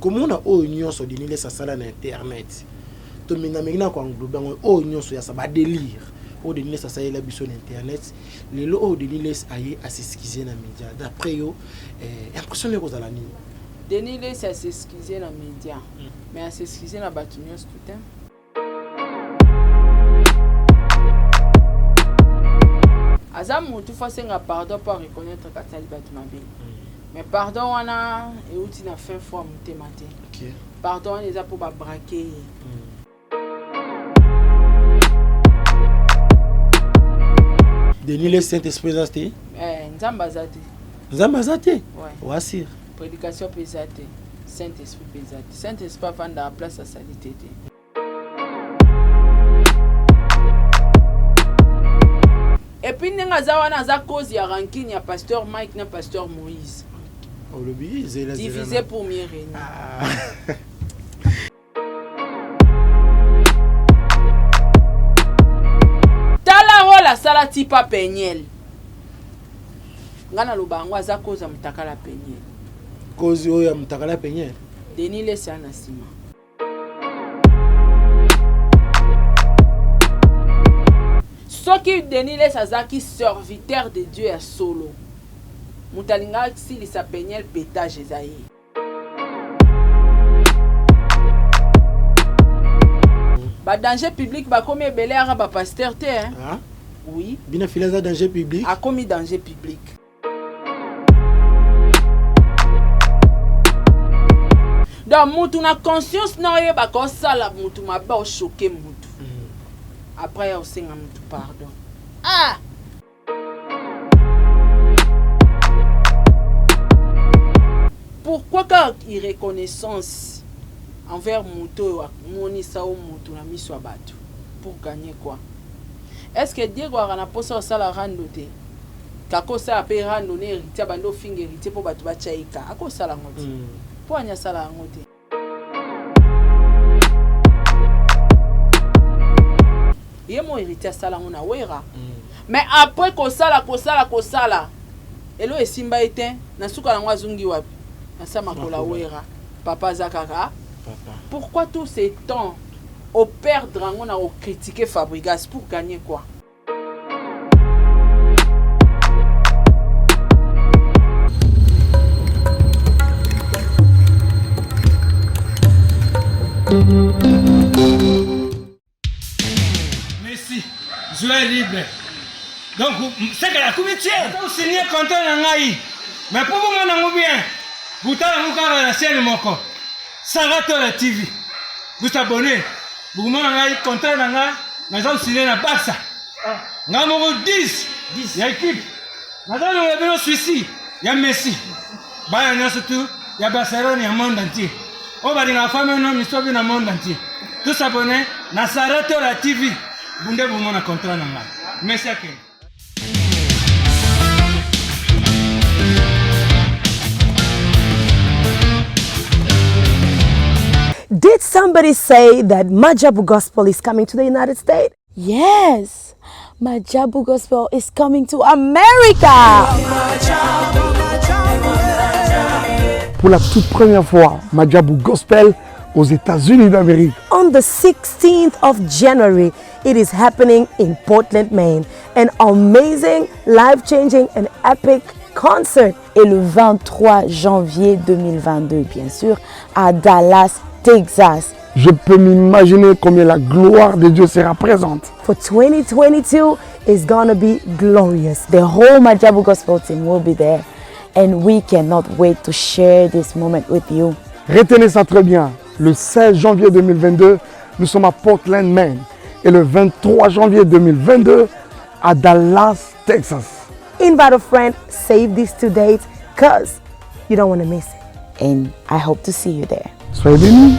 Komona oyo nyonso Denis Lessie asala na internet, tomengameki na koenglobe yango oyo nyonso ya sa badelire oyo Denis Lessie asalela biso na internet. Lelo oyo Denis Lessie aye as'excuse na média, d'après yo impression nde kozala nini? Denis Lessie as'excuse na média, mais as'excuse na bato nyonso te. Aza mutu fo asenga pardon mpo areconnaître kasali bato mabe, mais pardon wana euti na fin fond ya motema te. Pardon wana eza mpo babraquer ye. Denis le Saint Esprit eza te. Nzambe aza te. Nzambe aza te. Wasir. Prédication mpe eza te, Saint Esprit mpe eza te. Saint Esprit avandaka place asali te te. Et puis ndenge aza wana, aza cause ya rancune ya pasteur Mike na pasteur Moïse. Olobi zela. Diviser pour mieux régner. Ah. Tala role asala tipa Peniel. Nga naloba yango, aza cause ya mutakala Peniel. Cause oyo ya mutakala Peniel. Denis Lessie na nsima. Soki Denis Lessie azalaki serviteur de Dieu ya solo, moto alingaki silisa Peniel pétage eza ye. Badanger public bakomi ebele aka bapasteur te, hein? Ah? Oui. Bina fili aza danger public. Akomi danger public. Donc mutu na conscience na oyebaka osala mutu mabe, ochoquer mutu, après ya osenga mutu pardon. Ah! Pourquoi kaka irreconnaissance envers moto oyo amonisa yo moto na miso ya bato? Pour gagner quoi? Est ce que Diego aka na mposa osala rando te? Kaka osala mpe rando na Héritier, abandi ofinga Héritier mpo bato batya ye ka akosala yango te. Mpo ani asala yango te? Ye mo Héritier asala yango na Wera, mais après kosala kosala kosala, elo esimba ye te. Na suka nango azongi wapi? Na makolo Wera. Papa aza kaka. Pourquoi tout ce temps operdre yango na ocritiquer Fabrigas? Pour gagner quoi? Messi, joueur libre. Donc, c'est que la comité, signé contrat na ngai. Mais pour vous mon bien, butala yango kaka na chaîne moko. Saratola TV. Vous abonnez. Bokomona ngai contrat na ngai naza kosigner na Barça. Ngai moko 10 ya équipe. Naza longola bino Suisse ya Messi. Bana nyonso tu ya Barcelone ya monde entier. Oyo balingaka femme no misobi na monde entier. Tous abonnés na Saratola TV. Bunde bomona contrat na ngai. Messi akende. Did somebody say that Majabu Gospel is coming to the United States? Yes, Majabu Gospel is coming to America. Pour la toute première fois, Majabu Gospel aux États-Unis d'Amérique. On the 16th of January, it is happening in Portland, Maine. An amazing, life-changing and epic concert. Et le 23 janvier 2022, bien sûr, à Dallas, Texas. Je peux m'imaginer combien la gloire de Dieu sera présente. For 2022 is gonna be glorious. The whole Majabu Gospel team will be there and we cannot wait to share this moment with you. Retenez ça très bien. Le 16 janvier 2022, nous sommes à Portland, Maine. Et le 23 janvier 2022, à Dallas, Texas. Invite a friend, save these two dates, cause you don't want to miss it. And I hope to see you there. Soyez bénis.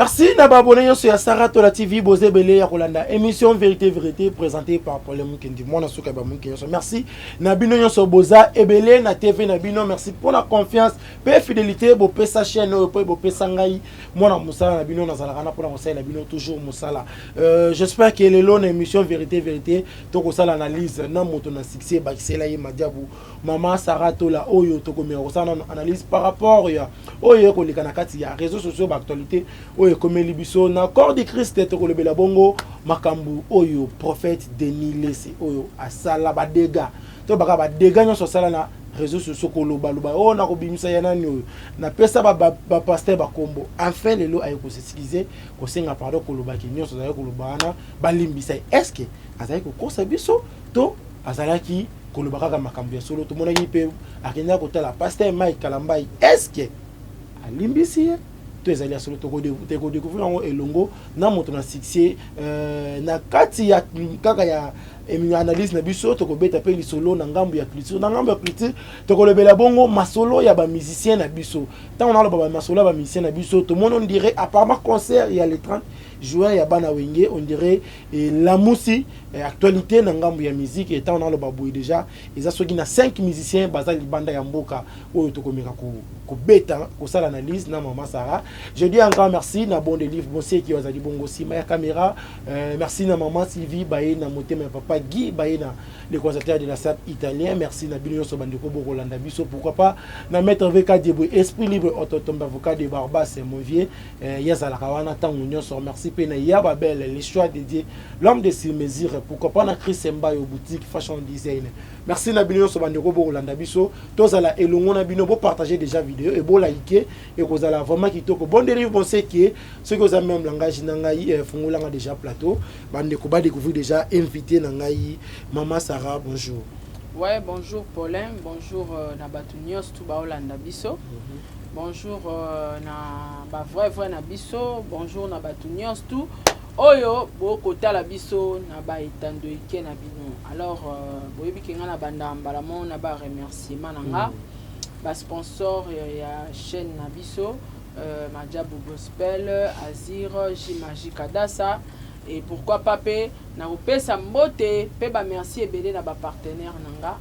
Merci na ba abonné nyonso ya Sarah Tola TV boza ebele ya kolanda émission vérité vérité présentée par Paul Mukendi mwana suka ba Mukendi nyonso. Merci na bino nyonso boza ebele na TV na bino merci pour la confiance pe fidélité bopesa chaîne oyo pe bopesa ngai mwana mosala na bino nazalaka na mpona kosalela bino toujours mosala euh, j'espère que lelo na émission vérité vérité tokosala analyse na moto na succès ebakisela ye madiabu mama Sarah Tola oyo tokomeka kosala nano analyse par rapport ya oyo ekoleka na kati ya réseaux sociaux baactualité oyo ekomeli biso na corps du Christ tokolobela bongo makambo oyo prophète Denis Lese oyo asala badega to baka badega nyonso asala na réseaux sociaux kolobaloba oyo oh, nakobimisa ya nani oyo napesa bapaster ba, ba bakombo enfin lelo aye kosesilize kosenga pardon kolobaki nyonso azalaki koloba wana balimbisa ye est ce que azalaki kokosa biso to azalaki koloba kaka makambo ya solo tomonaki mpe akendaki kotala pasteur Mike Kalambayi est ce que alimbisi ye to ezali ya solo tokodécouvrir yango elongo na moto na succès euh, na kati ya kaka ya analyse na biso tokobeta mpe lisolo na ngambo ya culture na ngambo ya culture tokolobela bongo masolo ya bamusicien na biso ntango naloba masolo ya bamusicien na biso tomoni on dirait apparemment concert ya le 30 juin ya bana wenge on dirait elamusi eh, actualité na ngambo ya musique etant naloba boye déjà eza soki na 5 musiciens baza libanda ya mboka oyo tokomeka kobeta kosala analyse na mama Sarah je dis un grand merci na bon de livre bonseki azali bongo nsima ya caméra euh, merci na maman Sylvie baye na motema ya papa Guy baye na le conservateur de la SAP italien merci na bino nyonso bandeko bokolanda biso pourquoi pas na maître VK Diebwe esprit libre ototombe avocat de Barbas mon vieux Eh, ye azalaka wana ntango nyonso merci mpe na ya babele le choix de dieu l'homme de sur mesure pourquoi pas na chris mbayo boutique fashion design merci na bino nyonso bandeko bokolanda biso tozala elongo na bino bopartage déjà video e bolaike ekozala vraiment kitoko bon dérive bon seke soki oza même langage na ngai eh, fungolanga déjà plateau bandeko badécouvrir déjà invité na ngai mama sarah bonjour Ouais, bonjour Paulin, bonjour euh, na bato nyonso tu baolanda biso. Mm -hmm. Bonjour euh, na ba vrai vrai na biso, bonjour na batu nyonso tout oyo bokotala biso na ba etando eke na bino. Alors euh, boyebi ke nga na banda mbala moko na ba remerciement na nga mm. ba sponsor ya chaîne na biso euh, Majabu Gospel, Azir, Jimaji Kadasa et pourquoi pas pe na kopesa mbote pe ba merci ebele na ba partenaires na nga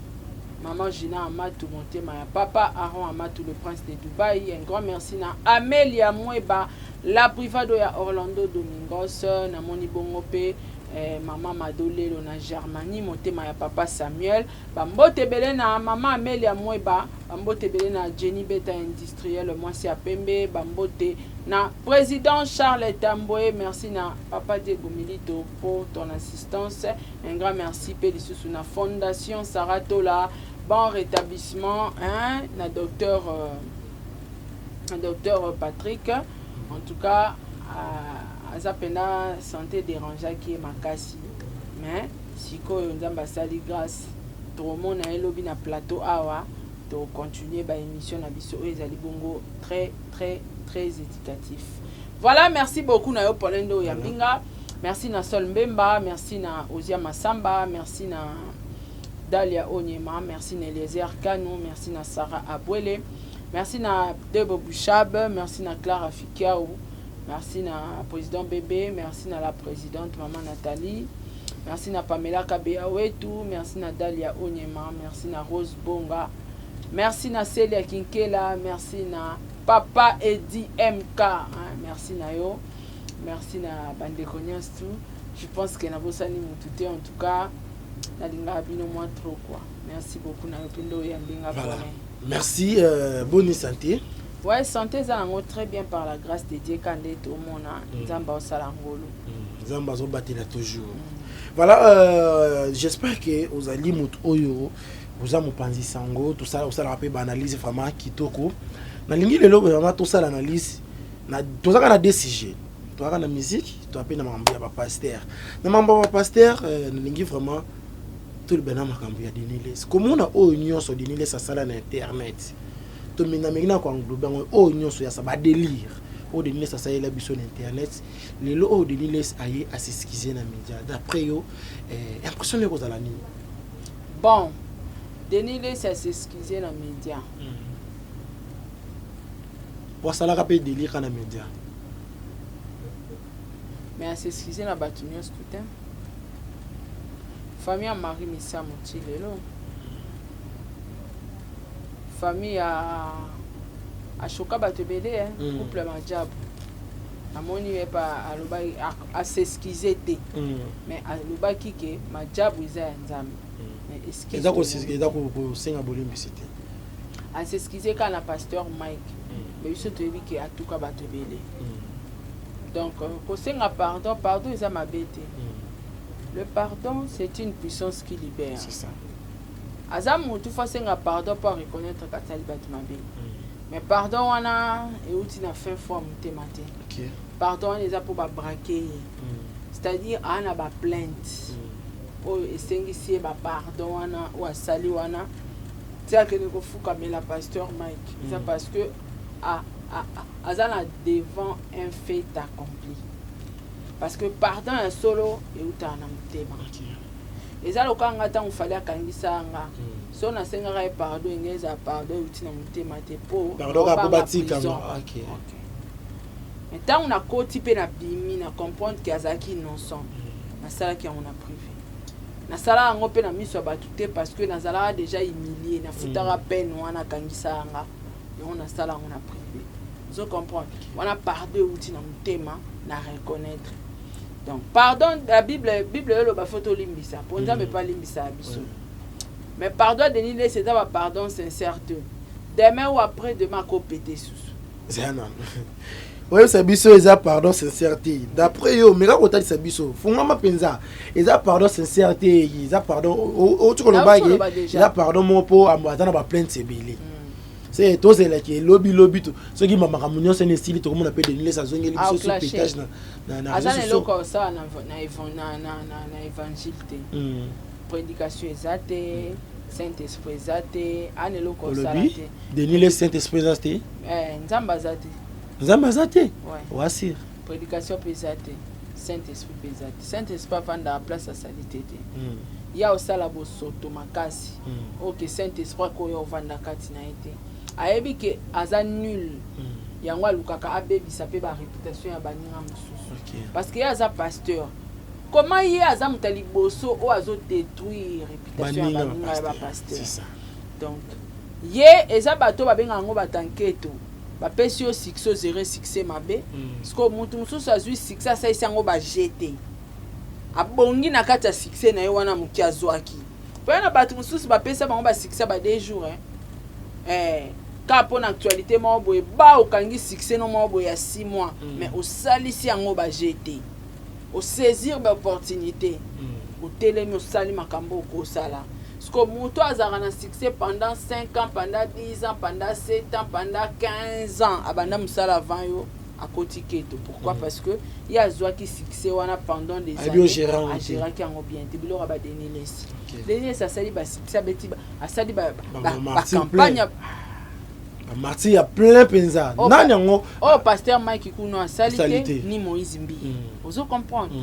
Maman Gina Amatu motema ya papa Aaron Amatu le prince de Dubaï un grand merci na Amelia Mweba la privado ya Orlando Domingos namoni bongo pe eh, mama Mado Lelo na Germanie motema ya papa Samuel bambote ebele na mama Amelia Mweba bambote ebele na Jenny Beta industriel mwasi ya pembe bambote na président Charles Tambwe merci na papa Diego Milito pour ton assistance Un grand merci pe lisusu na fondation Sarah Tola bon rétablissement hein, na docteur euh, na docteur euh, Patrick en tout cas euh, aza pena santé dérangeaki ye makasi mais sikoyo nzambe asali grâce tokomona ye lobi na plateau awa tocontinue ba émission na biso oyo ezali bongo très très très éducatif voilà merci beaucoup na yo Paulin nde oyambi nga Merci na Sol Mbemba, merci na Ozia Massamba, merci na Dalia Onyema, merci na Eliezer Kanu, merci na Sarah Abwele, merci na Debo Bouchab, merci na Clara Fikiaou, merci na président Bébé, merci na la présidente Maman Nathalie, merci na Pamela Kabea Wetu, merci na Dalia Onyema, merci na Rose Bonga, merci na Celia Kinkela, merci na Papa Eddy MK, hein, merci na yo. Merci na bandeko nyonso tout. Je pense que nabosani mutu te en tout cas nalingaka bino mwa trop quoi. Merci beaucoup na yo mpe nde oyambi nga voilà. Merci euh, bonne santé. Ouais, santé eza nango très bien par la grâce de Dieu kande tomona mm. Nzambe osala ngolu. Mm. Nzambe azobatela toujours. Mm. Voilà, euh, j'espère que ozali moto oyo oza mopanzi sango tosala osalaka mpe baanalyse vraiment kitoko nalingi lelo vraiment tosala analyse. Na tozaka na deux sujets. Tozaka na musique, toza pe na makambo ya ba pasteur. Na makambo ya ba pasteur, euh, nalingi vraiment toloba na makambo ya Denis Lessie. Komona oyo nyonso Denis Lessie asala na internet. Tomenameki na ko englober yango oyo nyonso ya sa ba délire. Oyo Denis Lessie asalela biso na internet. Lelo oyo Denis Lessie aye a s'excuser na media. D'après yo, eh, impression nayo ekozala nini? Bon, Denis Lessie a s'excuser na media. Po asalaka pe délire kaka na media. Mais a s'excuser na batu nionso tout te. Famille ya Marie Misamu ti lelo. Famille ya ashoka bato ebele hein? Mm. Couple ya Majabu. Namoni ye pa alobaki a s'excuser te. Mm. Mais alobaki ke Majabu eza ya Nzambe. Mm. Mais excuse. Eza ko eza ko senga bolimbisi te. A s'excuser kaka na pasteur Mike. Mm. Mais biso toyebi ke atuka bato ebele. Mm. Donc euh, kosenga pardon, pardon eza mabe te. Mm. Le pardon c'est une puissance qui libère. C'est ça. Aza mutu faut asenga pardon po a reconnaître que asali batu mabe. Mm. Mais pardon wana euti na fin fond ya motema te. Okay. Pardon wana eza po ba braquer ye. Mm. C'est-à-dire aa na ba plainte. Mm. Oyo esengisi ye ba pardon wana oyo asali wana ti akende kofukamela pasteur Mike. Eza mm. parce que a, a, a, aza na devant un fait accompli. Parce que pardon ya solo eutaka na motema. Okay. Eza lokola nga tangu Fally akangisa nga soki nasengaka ye pardon enga ezala pardon ewuti na motema te po Pardon kaka po naobanga batika prison. nga. Ok. Ok. Mais tangu nakoti pe nabimi na comprendre que azalaki innocent nasalaki yango na prive. Nasalaka yango pe na miso ya batu te parce que nazalaka dejà humilie nafutaka peine wana akangisaka nga yango nasala yango na prive. Ozo comprendre? Wana pardon ewuti na motema na reconnaitre. Donc pardon la bible bible eloba faut tolimbisa po nzambe pe alimbisaka biso. Mais pardon ya Denis Lessie eza ba pardon sincère te. Demain ou après demain ako pete susu. Zela nanu. Oyebisa biso eza pardon sincère te. D'après yo meka kotalisa biso. Fungama penza. Eza pardon sincère te. Eza pardon outi koloba Nauti ke koloba dejà. eza pardon moko po aza na ba plainte ebele. Se tozela ke lobi lobi to soki ma makambo nyonso ene esili tokomona pe Denis Lessie azongeli biso Ah, sur pétage na na na aza réseaux na sociaux. eloko osala na na evan- na na na na évangile te. Prédication eza te, Saint Esprit eza te, ana eloko osala Olobi te. Denis Lessie Saint Esprit eza te. Eh, Nzambe aza te. Nzambe aza te. Ouais. Oasir. Prédication pe eza te. Saint Esprit pe eza te. Saint Esprit avandaka place ya salite te. Ya osala bosoto makasi. Oyo ke Saint Esprit akoya ovanda kati na ye te. Ayebi ke aza nul. Yango alukaka abebisa pe ba reputation ya baninga mosusu. Okay. Parce que ye aza pasteur. Comment ye aza moto ya liboso oyo azo detruire reputation ya Baninga ba baninga ya ba pasteur. pasteur. C'est ça. Donc ye eza bato babengaka yango batanketo. Bapesi yo succès ozere succès mabe. Sikoyo moto mosusu azwi succès asalisi yango ba jete. Abongi na kati ya succès na ye wana moke azwaki. Po ya na bato mosusu bapesa bango ba succès ba deux jours hein. Eh, kaka mpo na actualité moko boye ba okangi succès no moko boye ya 6 mois mais osalisi yango ba jete. Osaisir ba opportunité. Otelemi osali makambo okosala. Sikoyo moto azalaka na succès pendant 5 ans, pendant 10 ans, pendant 7 ans, pendant 15 ans, abanda mosala avant yo akoti keto. Pourquoi? Parce que ye azwaki succès wana pendant des Ayebi années, ogérer yango te. agéraki yango bien te. Biloko ya ba Denis Lessie. Ok. Denis Lessie asali ba succès, abeti ba, asali ba, Ba ba, ba Martin campagne plein. ya Ba martyr ya plein penza. Oh, Nani yango? Oh, pasteur Mike Kuno asali Asali te, te. ni Moïse Mbiye. Ozo comprendre?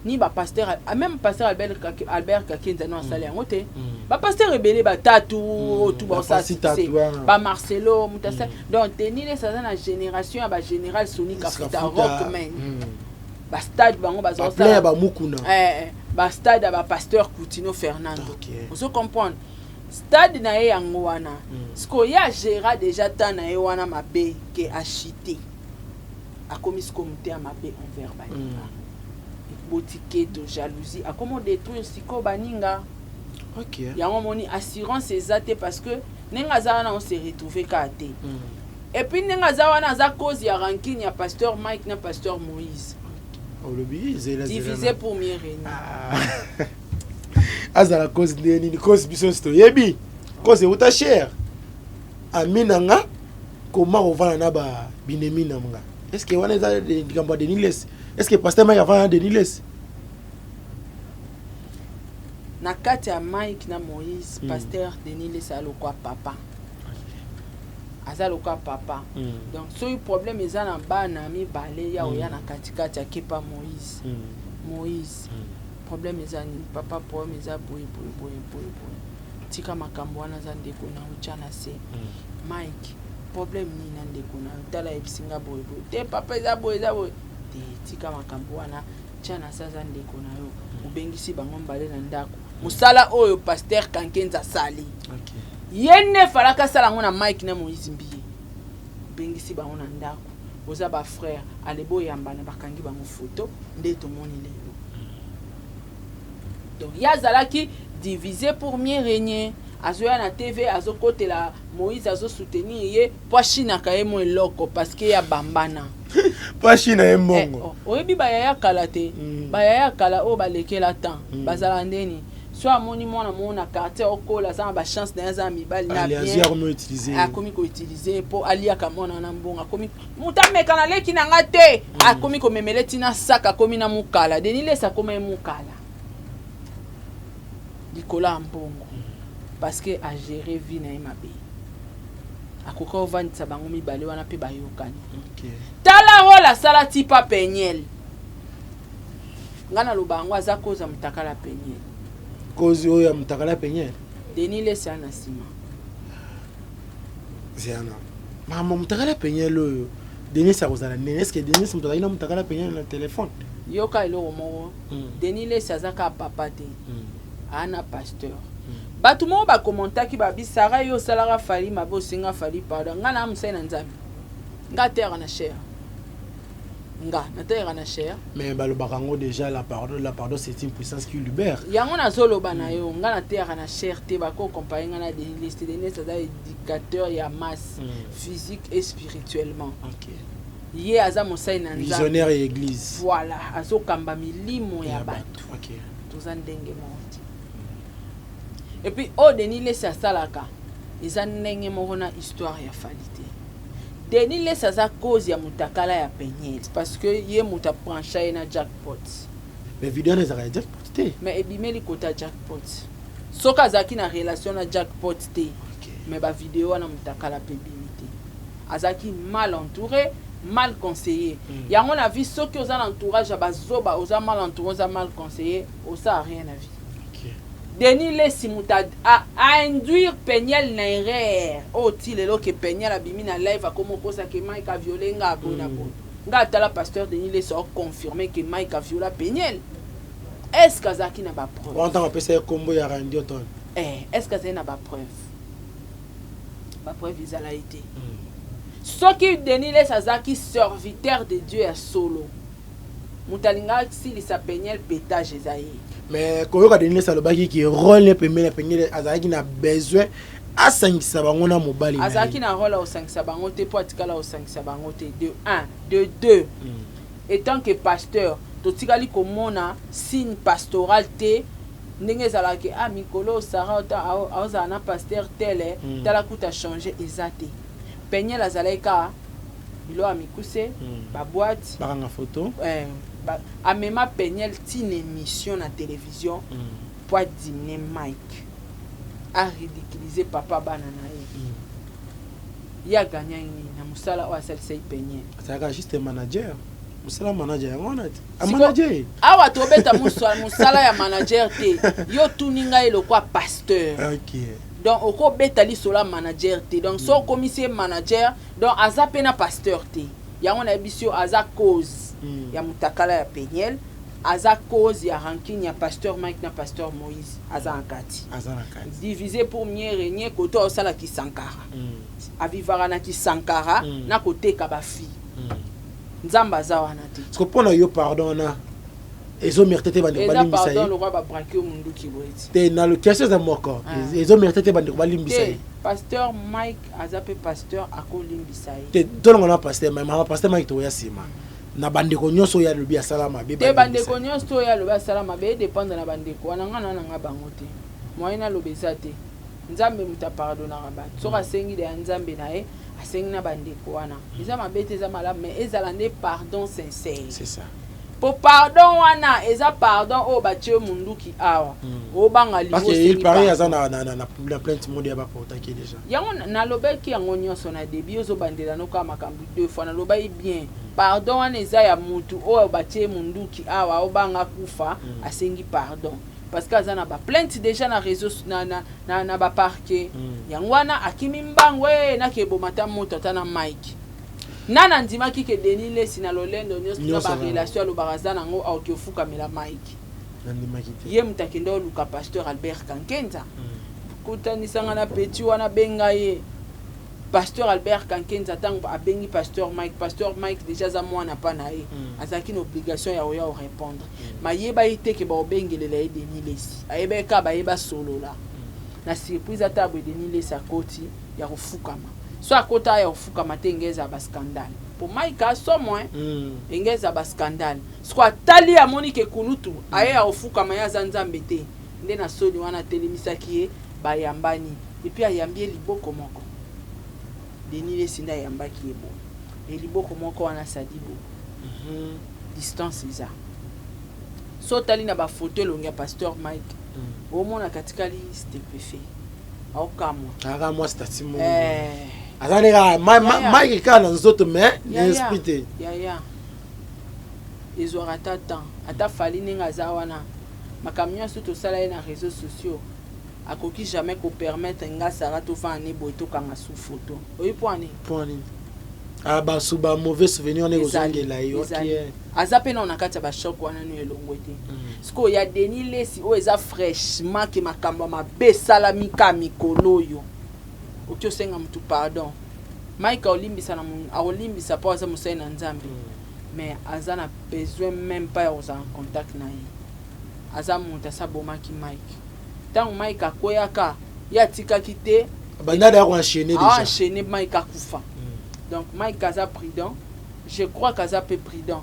Ni ba pasteur, ah, même pasteur Albert Kake, Albert Kakenza no asali yango te. Ba pasteur ebele ba tatu, tout ba Ba osala Francis succès. Tatu, wana. Ba Marcelo, mutu asali. Donc Denis Lessie aza na génération ya ba général Sony Kafuta, Rockman. Ba stade bango bazo Ba plein ya ba Mukuna. Eh, eh, ba stade ya ba pasteur Coutinho Fernando. Ok. Ozo comprendre? Stade na ye yango wana. Sikoyo ye agéra déjà temps na ye wana mabe ke achité. Akomi sikoyo motema mabe envers baninga. Eboti keto, jalousie, akomi odétruire sikoyo baninga. Ok. Yango omoni assurance eza te parce que ndenge aza wana on se retrouver kaka te. Et puis ndenge aza wana aza cause ya rancune ya pasteur Mike na pasteur Moïse. Olobi zela zela. Diviser pour mieux régner. Ah. Azala cause nde nini? Cause biso nyonso toyebi. Cause euta cher. Ami na nga koma kovanda na ba binemi na nga. Est ce que wana eza likambo ya Denis Lessie? Est ce que pasteur Mike avanda na Denis Lessie? Na kati ya Mike na Moïse, pasteur Denis Lessie aza lokwa papa, aza lokwa papa. Donc soki problème eza na bana mibale, ya oya na katikati, akepa Moïse. Moïse, problème eza nini? Papa, problème eza boye, boye, boye, boye, boye. Tika makambo wana, aza ndeko na otya na se. Mike, problème nini na ndeko na yo? Tala, yebisi nga boye boye te. Papa, eza boye, eza boye te. Tika makambo wana, tia na se, aza ndeko na yo. Obengisi bango mbale na ndako. Mosala oyo pasteur Kankenza asali, ye nde efalaka asala yango na Mike na Moïse Mbiye. Obengisi bango na ndako, boza bafrère, ale boyambana. Bakangi bango foto nde tomoni lelo. Donc ye azalaki divisé pour mieux régner. Azoya na TV, azokotela Moïse, azosoutenir ye mpo ashinaka ye mo eloko, parce que ya bambana. Mpo ashina ye mbongo. Eh, oh, oyebi bayaya kala te? Bayaya kala oyo balekela temps, bazala ndeni? So amoni mwana moko na quartier okola, aza na bachance na ye, aza na mibali na Allez, bien, azwi akomi utiliser. Akomi koutiliser mpo aliaka mwana wana mbongo. Akomi moto ameka na leki na nga te, akomi komemela ntina saka, akomi na mokala. Denis Lessie akoma ye mokala likolo ya mbongo, parce que agérer vie na ye mabe. Akoka ovandisa bango mibale wana mpe bayokani. Tala role asala tipa Peniel. Nga naloba yango, aza koza motakala Peniel. Cause oyo ya motakala Peniel? Denis Lessie na nsima. Ziana, makambo motakala Peniel oyo, Denis akozala nini? Est ce que Denis moto azalaki na motakala Peniel na telefone? Yoka eloko moko. Denis Lessie aza kaka papa te, aa na pasteur. Bato moko bakommentaki, babi: "Sara, yo osalaka Fally mabe, osenga Fally pardon." Nga na mosali na Nzambe, nga ateyaka na chaire, nga nateyaka na chaire. Mais balobaka yango déjà, la pardon, la pardon, c'est une puissance qui libère. Yango nazoloba na yo, nga nateyaka na chaire te. Bakocomparer nga na Denis Lessie te. Denis aza éducateur ya masse, physique et spirituellement. Ye aza mosali na Nzambe. Visionnaire ya église. Voilà, azokamba milimo ya bato. Toza ndenge moko te. Et puis oyo Denis Lessie asalaka eza ndenge moko na histoire ya Fally te. Denis Lessie aza cause ya motakala ya Peniel, parce que ye moto abrancha ye na Jackpot. Mais video wana ezalaka ya Jackpot te. Mais ebimeli kota Jackpot. Soki azalaki na relation na Jackpot te, mais bavideo wana motakala mpe ebimi te. Azalaki mal entouré, mal conseillé. Yango na vie, soki oza na entourage ya bazoba, oza mal entouré, oza mal conseillé, osala rien na vie. Denis Lessie moto ainduire Peniel na erreur oyo ti lelo ke Peniel abimi na live, akoma okosa ke Mike aviole nga boye na boye. Nga atala pasteur Denis Lessie aconfirme ke Mike aviola Peniel. Est ce que azalaki na bapreuve? Wana ntango apesa ye nkombo ya Randy Orton. Eh, est ce que azali na bapreuve? Bapreuve ezala ye te. Soki Denis Lessie azalaki serviteur de Dieu ya solo, moto alingaki silisa Peniel pétage eza ye. Mais koyoka Denis Lessie alobaki ke rôle ne pembeni ya Peniel, azalaki na besoin asangisa bango na mobali na ye. Azalaki na rôle ya kosangisa bango te, mpo atikala kosangisa bango te, de 1. De 2, étant que pasteur, totikali komona signe pastoral te ndenge ezalaka: "Ah, mikolo Sara aozala na pasteur tele." Tala kuta change eza te. Peniel azalaki kaka biloko ya mikuse, baboite. Bakanga photo. Eh, amema Peniel ntina émission na télévision po adiminuer Mike, aridiculiser papa bana na ye. Ye aganyaki nini na mosala oyo asalisaki Peniel? Azalaka juste manager, mosala manager yango wana te, amanager ye. Awa tobeta mosala ya manager te. Yo tuni ngai lokwa pasteur. Donc okobeta lisolo ya manager te. Donc so okomisi ye manager, donc aza mpe na pasteur te. Yango nayebisi yo, aza cause ya motakala ya Peniel, aza cause ya rancune ya pasteur Mike na pasteur Moïse. Aza na kati. Aza na kati. Diviser pour mieux régner. Koto aosala kisankara, avivaka na kisankara na koteka bafille. Nzambe aza wana te. Parce que mpo na yo, pardon wana ezomérite te bandeko Eza balimbisa pardon ye? Lokwa babraquer yo munduki boye ti. Te, na question eza moko. Ah. Ezomérite te bandeko balimbisa Te ye? Pasteur Mike aza mpe pasteur, akolimbisa ye. Te, tolongo na pasteur, mama pasteur Mike, tokoya nsima na bandeko nyonso oyo alobi asala mabe. Te. Balimbisa Bandeko ye. nyonso oyo alobi asala mabe, edépendre na bandeko wana. Nga na nanga bango te, moyen naloba eza te. Nzambe moto apardonnaka bato. Soki asengi de ya Nzambe na ye, Asengi na bandeko wana, eza mabe te, eza malamu, mais ezala nde pardon sincère. C'est ça. Po pardon wana eza pardon oyo batie yo munduki awa, obanga Parce liwa, que il osengi paraît pardon. aza na plainte moko ya baportaki déjà. Yango nalobaki yango nyonso na début. Ozobandela noka makambo deux fois. Nalobaki bien, pardon wana eza ya mutu oyo batie munduki awa, obanga kufa, asengi pardon parce que aza na baplainte déjà na réseau, na baparquet. Yango wana akimi mbangu e nakeboma ata moto, ata na Mike nana andimaki ke Denis Lesi na lolendo nyonso na Nyonso barelation alobaka aza nango, aoki ofukamela Mike. Nandimaki te. Ye moto akende oluka pasteur Albert Kankenza. Kutanisanga na petit wana, benga ye. Pasteur Albert Kankenza, ntango abengi pasteur Mike, pasteur Mike déjà aza mwana mpa na ye, azalaki na obligation ya koya korépondre. Mayeba ye te ke baobengelela ye Denis Lesi. Ayeba ye kaka, bayeba solola na surprise. Ata boye, Denis Lesi akoti ya kofukama. So akota ya kofukama te, enge eza bascandale po Mike asomo. Enge eza bascandale. Siko atali, amoni ke kulutu aye ya kofukama, ye aza Nzambe te. Nde na soni wana atelemisaki ye, bayambani, et puis ayambi ye liboko moko. Denis Lesi nde ayambaki ye boye, e liboko moko wana sadi bo distance eza. So otali na bafoto, elongi ya pasteur Mike, omonaka atikali stupéfait, aokamwa. Kaka mwa statut moko. Eh. Aza nde kaka Yaya. Mike kaka na nzoto, mais na Yaya, esprit te. Yaya, ezwaka ata temps. Ata Fally ndenge aza wana, makambo nyonso tosala ye na réseaux sociaux, akoki jamais kopermettre nga Sara tofanda ne boye, tokanga su photo. Oyi mpo ani? Mpo nini? Ah, basu ba mauvais souvenir wana ekozongela ye. Ezali. Ok. Aza mpe nao na kati ya bachoc wana, no elongwe te. Sikoyo ya Denis Lesi oyo eza fraîchement ke makambo ya mabe esalami ka mikolo oyo, oki osenga motu pardon. Mike aolimbisa na akolimbisa mpo aza mosali na Nzambe, mais aza na besoin même pas ya kozala en contact na ye. Aza moto asi abomaki Mike. Ntango Mike akweyaka, ye atikaki te. Bandada ya koenchaîner déjà. Aenchaîne, Mike akufa. Donc Mike aza prudent, je crois qu'aza mpe prudent,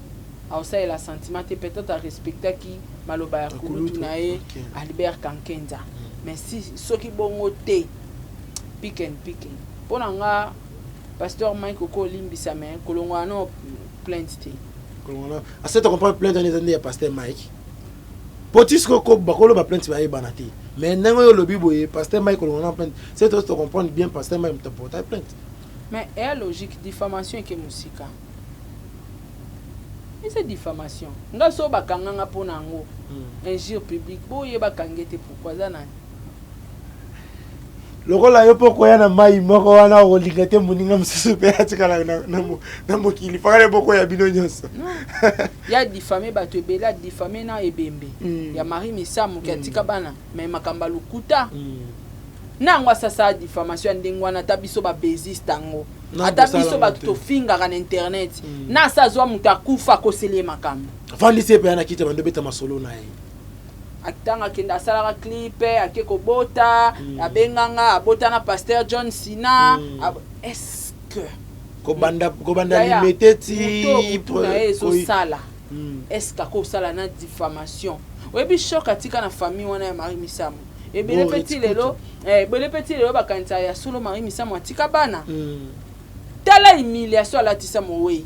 aosalela sentiment te. Peut-être arespectaki maloba ya kulutu kulutu, na ye, Albert Kankenza. Mais si soki bongo te, piken piken mpo na nga, pasteur Mike oko olimbisa, mais kolongwa no plainte te. Kolongona ase to comprendre, plainte wana eza nde ya pasteur Mike, po ti sikoyo bakoloba plainte bayebana te. Mais ndenge oyo olobi boye, pasteur Mike kolongona plainte, c'est to comprendre bien, pasteur Mike moto aporta plainte. Mais eya logique, diffamation eke mosika, eza diffamation. Nga so bakanganga mpo na yango, injure publique, boyeba kange te. Pourquoi aza nani? Lokola yo mpo koya na mai moko wana, okolinga te moninga mosusu mpe atikala na mokili fakale bokoya bino nyonso. Ya diffame bato ebele, adifame na ebembe ya Marie Misamu ke atika bana, mais makambo ya lokuta na yango asasa diffamation ya ndenge wana. Ata biso babeziste yango, Na ata kosala biso yango bato te. tofingaka na internet, na asa azwa moto akufa, akoseli ye makambo. Afandisi ye mpe ya na kiti, bando obeta masolo na ye. Ntango akende asalaka clip, ake kobota, abenganga, abota na pasteur John Sina. Est-ce que Kobanda Yaya, limete ti moto motu na ye ezosala, est ce que akosala na diffamation? Oyebi choc atika na famille wana ya Marie Misamu ebele Bo mpe ti lelo, ebele mpe ti lelo bakanisa ya solo Marie Misamu atika bana. Tala humiliation alatisa mowei.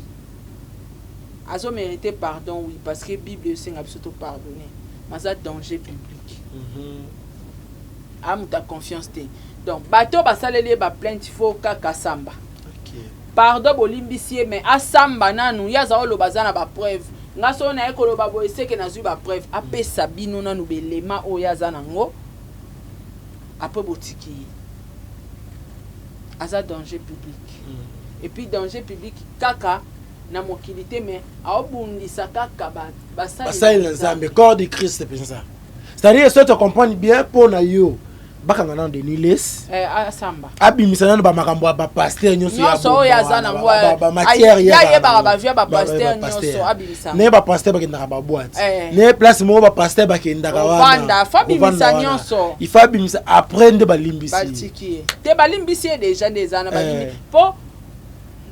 Azomérite pardon, oui, parce que Bible esenga biso topardonne, mais aza danger public, amuta confiance te. Donc bato oyo basaleli ye baplainte, faut kaka samba. Pardon, bolimbisi ye, mais asamba nanu. Ye aza oloba aza na bapreuve. Nga so naye koloba boye, seke nazwi bapreuve. Apesa bino nanu belema oyo aza nango, après botiki ye. Aza danger public. Et puis danger public kaka na mokili te, mais aobundisa kaka basali. Basali na Nzambe, corps de Christ mpenza. C'est-à-dire, so to comprendre bien, mpo na yo bakanga nano Denis Lesi. Eh, asamba. Abimisa nano bamakambo ya bapaster nyonso. Nyonso oyo aza nango, bamatière. ye ayebaka bavie ya bapaster nyonso, abimisa. Ne bapaster bakendaka baboite, ne place moko bapaster bakendaka. Kovanda, faut abimisa wana nyonso. Il faut abimisa, après nde balimbisi. Batiki ye te, balimbisi ye déjà nde eza na balimbi. Mpo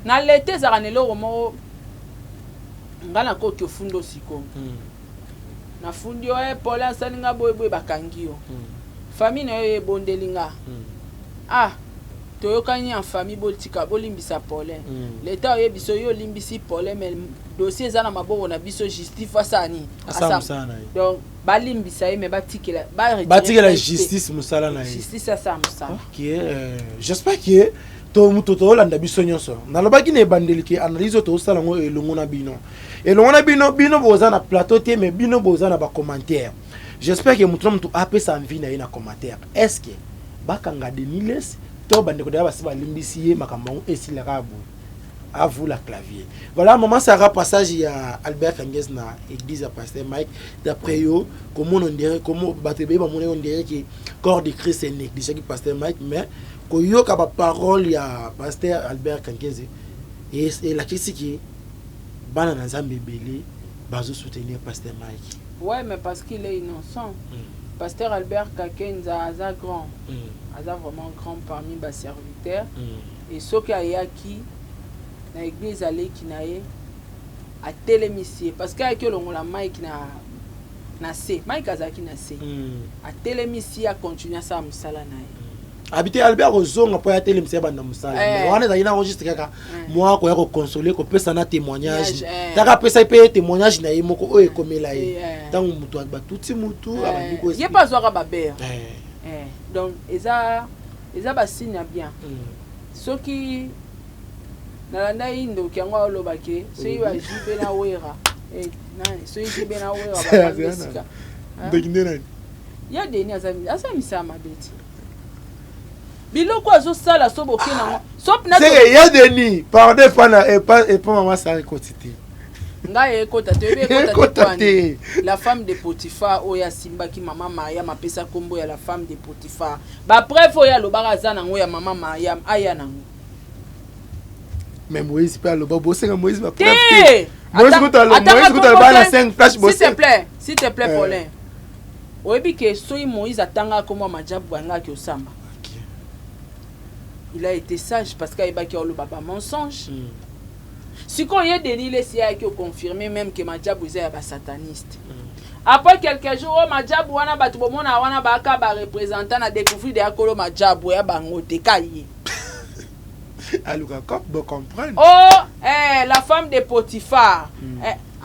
na lete ezalaka na eloko moko, nga nakoki ofunda sikoyo. Nafundi yo, Paul asali nga boye boye, bakangi yo, famille na yo ebondeli nga, ah. Toyokani en famille, botika, bolimbisa Paulin. Leta oyebi biso, yo olimbisi Paulin, mais dossier eza na maboko na biso, justice asala nini? Asala mosala na ye. Donc balimbisa ye, mais batikela batikela justice mosala na ye. Justice asala mosala. Ok, j'espère que to moto toolanda biso nyonso. Nalobaki na ebandeli ke analyse oyo tozosala yango elongo na bino, elongo na bino. Bino boza na plateau te, mais bino boza na bacommentaire. J'espère que moto na moto apesa envie na ye na commentaire. Est ce que bakanga Denis Lessie to bandeko daya basi balimbisi ye, makambo yango esilaka boye? À vous la clavier. Voilà, maman Sarah, passage ya Albert Kanges na église ya pasteur Mike, d'après yo, comment on dirait, comment bato ebele bamona, on dirait que corps de Christ négligaki pasteur Mike, mais koyoka baparole ya pasteur Albert Kanges elakisi ke bana na Nzambe ebele bazosoutenir pasteur Mike. Ouais, mais parce qu'il est innocent. Pasteur Albert Kakenza aza grand. Aza vraiment grand parmi baserviteur. Et soki ayaki na église, aleki na ye atelemisi ye, parce que ayaki olongola Mike na se. Mike azalaki na se. Atelemisi ye, acontinue asala mosala na ye. Abi te, Albert kozonga mpo ya telemisa ye banda mosala. Mais wana ezalaki nango juste kaka mwa koya koconsoler, kopesa na témoignage. Taka apesa mpe témoignage na ye moko oyo ekomela ye ntango moto batuti mutu abandi. Ye mpe azwaka babere. Donc eza basigne ya bien. Soki nalanda ye, ndoki yango alobake soki bajibe na Wera, soki jibe na Wera bafandi esika. Ndoki nde nani? Ya Denis aza misala mabe ti biloko azosala so boke nango so. Seke ya Denis, pardon, epa na epa mama Sara ekoti te. Ngai ekota te, oyebi ekota te. La femme de Potiphar oyo asimbaki mama Mariam, apesa nkombo ya la femme de Potiphar. Bapreuve oyo alobaka aza nango ya mama Mariam, aya nango. Mais Moïse mpe aloba, bosenga Moïse bapreuve te. Moïse kutu aloba na 5 flash. S'il te plaît, s'il te plaît, Paulin, oyebi ke soki Moïse atangaka kombo ya majabu, bangaki osamba. Il a été sage parce que ayebaki oloba bamensonge. Sikoyo ye Denis Lessie ayaki oconfirme même ke majabu eza ya basataniste. Après quelques jours, oyo majabu wana, bato bomona wana baaka bareprésentant na découvrir de akolo majabu ya bango te ka ye. Aluka cop bocomprendre. Oh, la femme de Potiphar,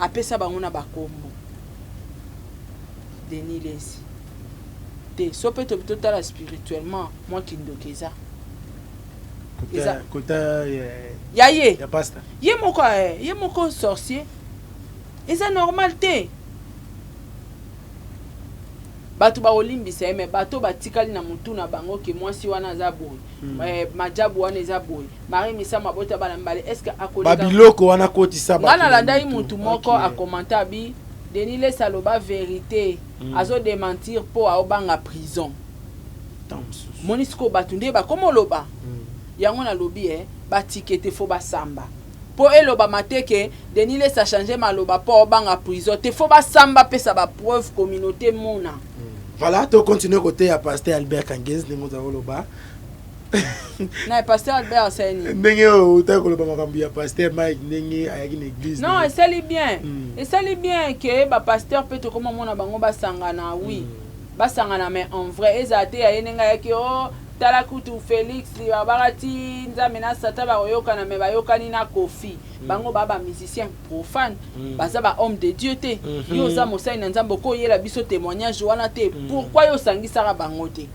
apesa bango na bakombo. Denis Lessie te, so mpe tobi totala spirituellement, mwa kindoki eza. Kota ya ye. Ya pasteur. Ye moko, ye moko sorcier, eza normal te. Bato bakolimbisa ye, mais bato batikali na motu na bango ke mwasi wana aza boye, majabu wana eza boye, Marie Misamu abota bana mibale, est ce que akoleka? Babiloko wana kotisa. Nga nalandaki mutu moko akomanta, abi Denis Lessie aloba vérité, azodémentir mpo aobanga prison. Moni sikoyo bato nde bakoma oloba yango. Nalobi batike te, fo basamba mpo elobama te ke Denis Lessie achange maloba mpo aobanga prison te. Fo basamba, apesa bapreuve, communauté mona. Voilà, tocontinue koteya pasteur Albert Kanges ndenge oza koloba. Na pasteur Albert asali nini? Ndenge oyo otaki koloba makambo ya pasteur Mike, ndenge ayaki na église. Non, esali bien. Esali bien ke bapasteur mpe tokoma mona bango basangana. Oui, basangana, mais en vrai ezala te ya ye ndenge ayaki o tala kutu Félix babaka ti Nzambe na Satan bakoyokana, mais bayokani na Kofi. Bango baa bamusicien profane, baza bahomme de Dieu te. Yo oza mosali na Nzambe, okoyela biso témoignage wana te. Pourquoi yo osangisaka bango te?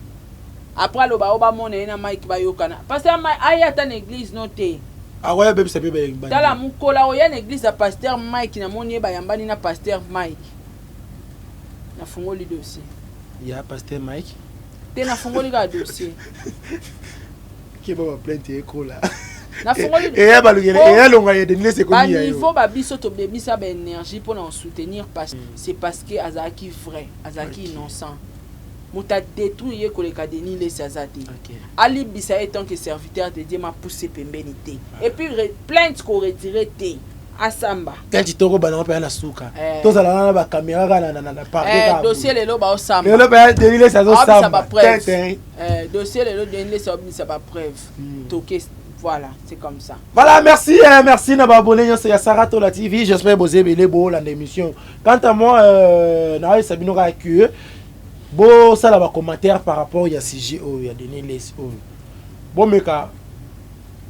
Après aloba oyo bamona ye na Mike bayokana, parce que aya ata na église no te. Akoya bebisa mpe. Tala mokolo oya na église ya pasteur Mike, namoni ye bayambani na pasteur Mike, nafungoli dossier. Ya pasteur Mike? Te, nafungoli kaka dossier. Keba, baplainte ekola. Nafungoli. Eya balukele, eya longa ya Denis ekomi ya yo. Baniveau babiso tobebisa baénergie mpona kosoutenir, c'est parce que azalaki vrai, azalaki innocent. Moto adétruire ye koleka Denis Lessie aza te. Alibisa ye tant que serviteur de Dieu, mapuse pembeni te. Et puis plainte koretirer te, asamba. Plainte tokobana mpe na suka. Tozala wana na bacaméra kaka na parquet. Dossier lelo baosamba. Lelo mpe Denis Lessie azosamba. Dossier lelo, Denis Lessie aobimisa bapreuve. Toke, voilà, c'est comme ça. Voilà, merci, merci na baabonné nyonso ya Saratola TV. J'espère boza ebele boolanda émission. Quant à moi, nayebisa bino kaka que bosala bacommentaire par rapport ya sujet oyo ya Denis Lessie oyo. Bomeka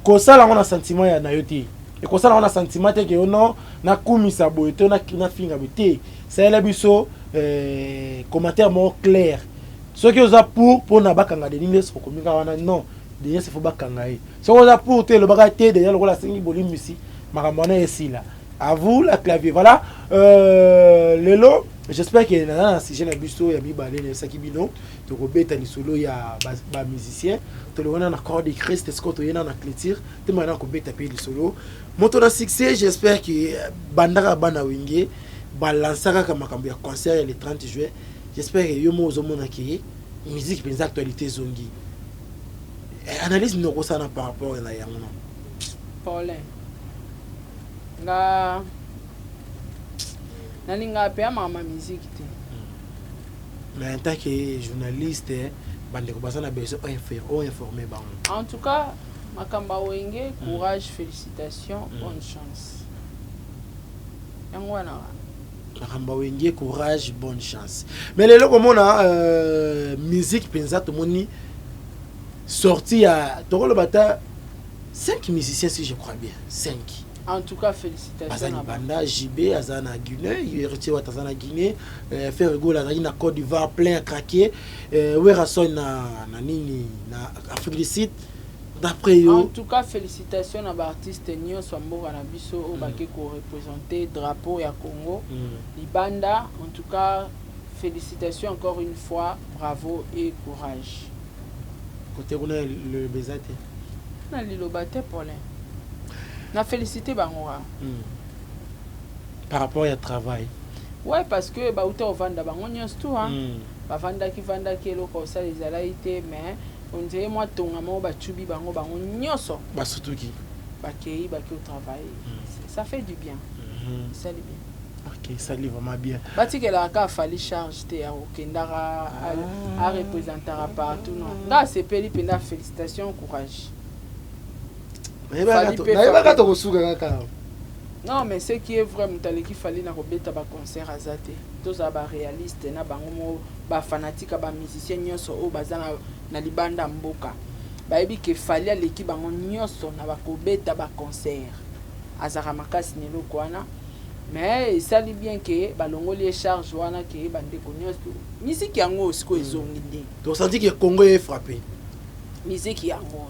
kosala yango na sentiment ya na yo te. Ekosala yango na sentiment te ke yo non nakumisa boye to nafinga boye te. Salela biso eh, commentaire moko clair. Soki oza pour mpona bakanga Denis Lessie, okomi kaka wana non, Denis Lessie faut bakanga ye. Soki oza pour te, elobaka te déjà lokola asengi bolimbisi, makambo wana esila. À vous la clavier. Voilà. Lelo, j'espère que naza na sujet na biso ya mibale nayebisaki bino tokobeta lisolo ya ba musicien. Tolongana na corps de Christ, sikoyo toyena na clôture te mana kobeta mpe lisolo moto na succès. J'espère que bandaka bana Wenge balansa kaka makambo ya concert ya le 30 juin. J'espère que yo moko ozomona ke musique mpenza actualité ezongi. Analyse nini okosala par rapport na yango na Paulin, nga nalingaka mpe amaka ma musique te. Mais en tant que journaliste, bandeko baza na besoin oinforme bango. En tout cas, makambo ya Wenge, courage, félicitations, bonne chance, yango wana. Makambo ya Wenge, courage, bonne chance. Mais lelo komona musique mpenza, tomoni sortie ya, tokoloba ata 5 musiciens, si je crois bien 5. En tout cas, félicitations. Baza libanda. JB aza na Guinée, Héritier Wata aza na Guinée, Ferre Gola azalaki na Côte d'Ivoire, plein à craquer, Werrason na nini, na Afrique du Sud, d'après yo? En tout cas, félicitations na baartiste nyonso ya mboka na biso oyo bake koreprésente drapeau ya Congo libanda. En tout cas, félicitations encore une fois, bravo et courage. Côté kuna liloba eza te? Na liloba te, Paulin, na félicité bango kaka. Par rapport ya travail? Ouais, parce que bauta kovanda bango nyonso tu, hein. Bavandaki vandaki, eloko kosala ezalaki te, mais on dirait mwa tonga moko bacubi bango, bango nyonso. Basutuki. Bakei, bakei otravailler, ça fait du bien, esali bien. Ok, esali vraiment bien. Batikelaka kaka Fally charge te ya kokendaka arepresentaka partout. Non, nga asepeli mpenza, félicitation, courage. Nayebaka tokosuka kaka. Non, mais ce qui est vrai, moto aleki Fally na kobeta baconcert aza te. Tozala baréaliste na bango moko, bafanatique ya bamusicien nyonso oyo baza na libanda mboka bayebi ke Fally aleki bango nyonso na bakobeta baconcert, azalaka makasi na eloko wana. Mais esali bien ke balongoli ye charge wana, ke bandeko nyonso, miziki yango sikoyo ezongi nde. Tosenti ke Congo est frappé. Miziki yango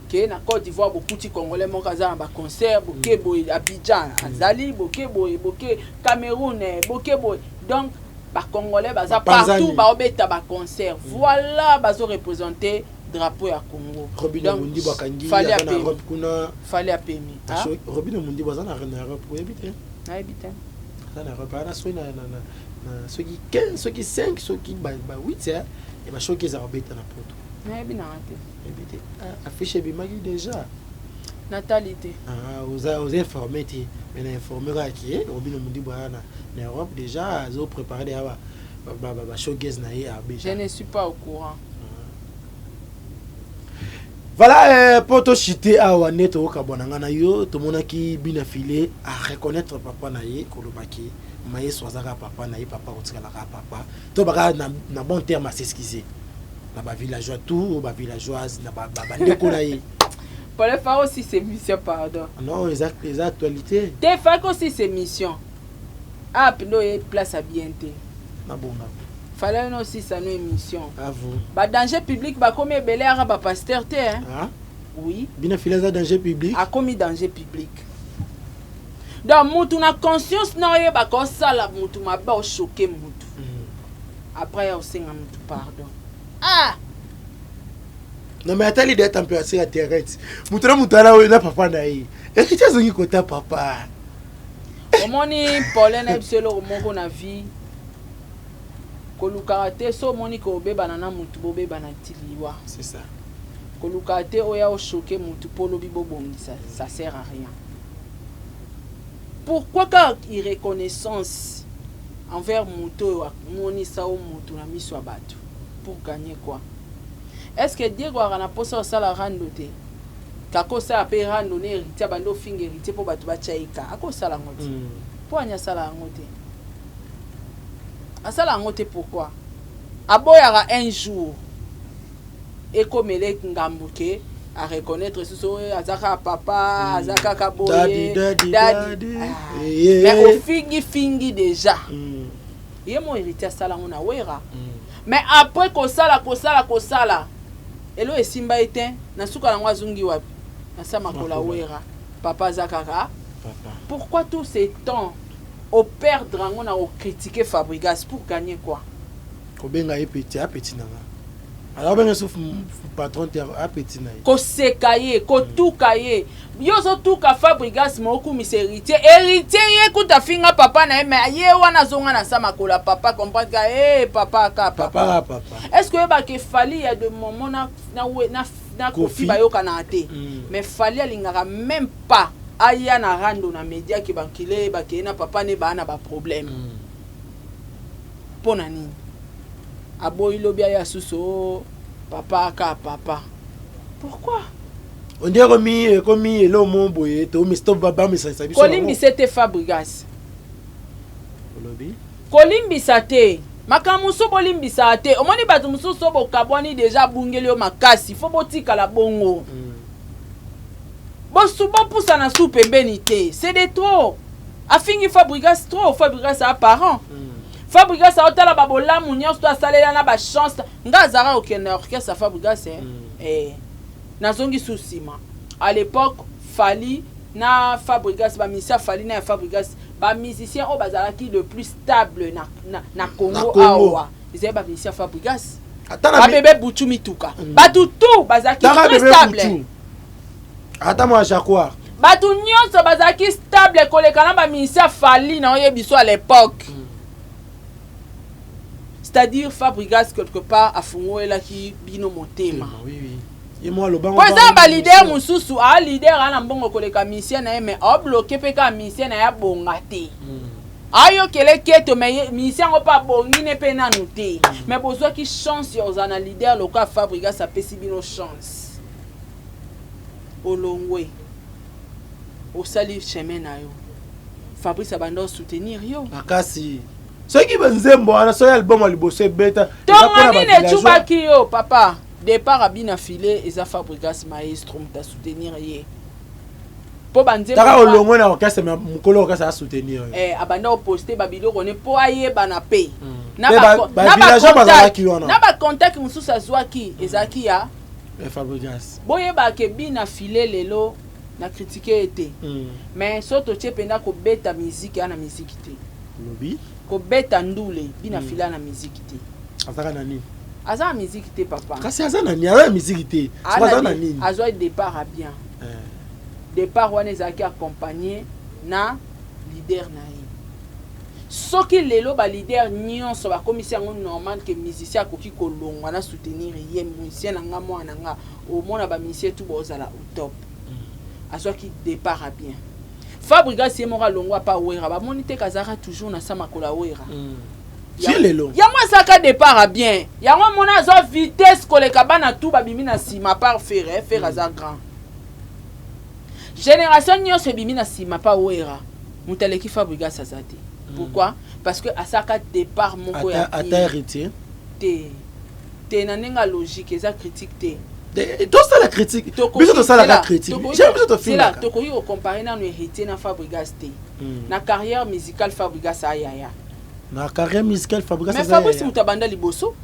ke na Côte d'Ivoire bokuti Congolais moko aza na baconcert, boke boye Abidjan azali, boke boye, boke Cameroun, boke boye. Donc bacongolais baza partout, baobeta baconcert, voilà, bazoreprésente drapeau ya Congo. Robino Mundibo akangi, aza na Europe kuna. Fally apemi. Robino Mundibo aza na Europe, oyebi te? Nayebi te. Aza na Europe, ana soki na soki 15, soki 5, soki ba 8 ya bashoki eza kobeta na Poto. Nayebi nanga te. Oyebi te? Affiche ebimaki déjà. Natali te. Oza informé te, mais na informé kaka ke Robino Mundibo aza na Europe déjà, azopréparé déjà bashowcase na ye abeta. Je ne suis pas au courant. Voilà, mpo toshite awa nde tokokabwana. Nga na yo tomonaki bina file areconnaître papa na ye, kolobaki mayeso aza kaka papa na ye, papa kotikalaka papa to baka na bon terme, as'excuse na bavillageois tout, bavillageoise na bandeko na ye. Paul, fa aussi ses émissions, pardon. Non, eza actualité. Te, fa aussi ses émissions. Ah, mpenza oye place ya bien te. Nabonga. Fallait no osisa no émission. À vous. Badanger public bakomi ebele, aka bapasteur te, hein? Ah? Oui. Bina file aza danger public? Akomi danger public. Donc mutu na conscience na oyebaka osala mutu mabe, ochoquer mutu, après ya osenga mutu pardon, ah! Non, mais atali de température ya terrain ti moto na moto ala oyo na papa na ye, Héritier azongi kota papa. Omoni, Paulin, na biso eloko moko na vie, kolukaka te. So omoni ke obebana na mutu, bobebana ti liwa. C'est ça. Kolukaka te oya ochoquer mutu mpo olobi bobongisa, ça sert à rien. Pourquoi kaka irreconnaissance envers moto oyo amonisa o motu na miso ya bato? Pour gagner quoi? Est ce que Diego aka na mposa osala rando te? Kakosala mpe rando na Héritier, abandi ofinga Héritier mpo bato batya ye ka akosala yango te. Mpo ani asala yango te? Asala yango te. Pourquoi aboyaka un jour ekomela ngambo ke? Areconnaître susu oyo aza kaka papa, aza kaka boye. Daddy, daddy, daddy. Ah. Eh, Mais eh. ofingi fingi déjà. Ye mo Héritier asala yango na Wera. Mais après kosala, kosala, kosala, elo esimba ye te. Na suka nango azongi wapi? Na sa makolo ya Wera. Papa aza kaka Papa. Pourquoi tout ce temps operdre yango na ocritiquer Fabrigas pour gagner quoi? Kobenga ye petit, apeti na nga, alors obenga so patron te, apeti na ye. Koseka ye, kotuka ye, yo ozotuka Fabrigas, ma okumisa Héritier. Héritier ye kuta finga papa na ye, mais ye wana azonga na sa makolo ya papa. Comprendre ka e papa ka papa. Papa ka papa. Est ce que oyebaka Fally ya de moment na Kofi Kofi. Bayokanaka te. Mais Fally alingaka même pas aya na rando na média ke bankile bakeye na papa ne baa na baproblème. Mpo na nini aboyi lobi aya susu o papa ka papa? Pourquoi? On dirait ekomi elo mo boye to bamisanisa biso nango. Kolimbisa te, Fabrigas. Olobi. Kolimbisa te. Makambo mosusu bolimbisaka te. Omoni bato mosusu so bokabwani déjà, abungeli yo makasi, fo botikala bongo. Bosu bopusana su pembeni te, c'est de trop. Afingi Fabrigas trop. Fabrigas a parent. Fabrigas aotala babolamu nyonso to asalela na bachance. Nga azalaka kokende na orchestre ya Fabrigas, eh. Eh. Nazongi su nsima, à l'époque Fally na Fabrigas, bamusicien Fally na ya Fabrigas, bamusicien oyo bazalaki le plus stable na Congo. Na Congo. Awa ezali bamusicien Fabrigas. Ata na babebe butu mituka, bato tu bazalaki Taka très bebe stable. butu, ata mwa Jaguar. Bato nyonso bazalaki stable koleka na bamusicien Fally na oyebi so à l'époque. C'est-à-dire Fabrigas quelque part afungolelaki bino motema. Oui, ye mwa alobango. Po eza na baleader mosusu, aa leader aa na mbongo koleka musicien na ye, mais aobloquer mpe kaka musicien na ye abonga te. Ayokele keto, mais musicien yango mpe abongi ne mpe nanu te. Mais bozwaki chance ya kozala na leader lokola Fabrigas, apesi bino chance. Olongwe, osali chemin na yo, Fabrice abanda osoutenir yo. Makasi. Soki banzembo wana, soki album ya liboso ebeta, eza Tonga mpona nini bavillageois. Ecubaki yo papa. Départ abina file eza Fabrigas maestro moto asoutenir ye mpo banzembo. Taka olongwe na orchestre, mais mokolo orchestre asoutenir yo. Eh, abanda oposte babiloko ne mpo ayebana mpe na Mpe na bavillageois bazalaki wana. Na bacontact mosusu azwaki ezalaki ya Fabrigas. Boyebaka bina file lelo na critique ye te, mais so totie mpenza kobeta miziki ya na miziki te. Lobi. Kobeta ndule, bina file ya na miziki te. Azaka na nini? Aza na miziki te, papa. Kasi aza na nini? Aza na miziki te. Soki aza na nini? Azwa départ ya bien. Départ wana ezalaki accompagné na leader na ye. Soki lelo baleader nyonso bakomisi yango normal ke musicien akoki kolongwa na soutenir ye, musicien na nga, mwana na nga, omona bamusicien tu bozala au top. Azwaki départ ya bien. Fabrigas ye moko alongwa pa Wera, bamoni te kazalaka toujours na sa makolo ya Wera. Ti lelo. Yango asalaka départ ya bien. Yango omona azwa vitesse koleka bana tu babimi na nsima par Ferre. Ferre aza grand. Génération nyonso ebimi na nsima pa Wera, moto aleki Fabrigas aza te. Pourquoi? Parce que asalaka départ moko ya ata bien. Héritier. Te te, na ndenge ya logique, eza critique te. Tosala critique, biso tosalaka critique, jamais biso tofingaka. Tokoki kocomparer nano Héritier na Fabrigas te. Na carrière musicale, Fabrigas ayaya. Na carrière musicale, Fabrigas Mais aza Fabrice yaya. moto abanda liboso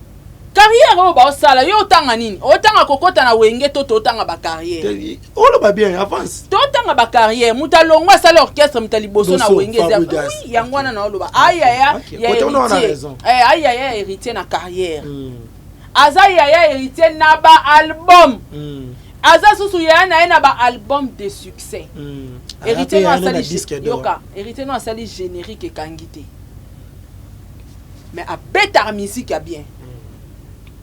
carrière oyo baosala yo, otanga nini? Otanga kokɔta na Wenge to totanga bacarrière? Oloba bien, avance. Totanga bacarrière. Moto alongo asali orchestre, moto ya liboso na Liboso, Wenge eza Fabregas. Oui, yango wana naoloba ayaya. Ok. Ya Côté wana wana Héritier. raison. Eh, ayaya ya Héritier na carrière, aza yaya Héritier na baalbum. Aza susu yaya na ye na baalbum de succès. Héritier no Aza pe yaya na asali disque d'or. Yoka, Héritier no asali générique ekangi te, mais abetaka musique ya bien.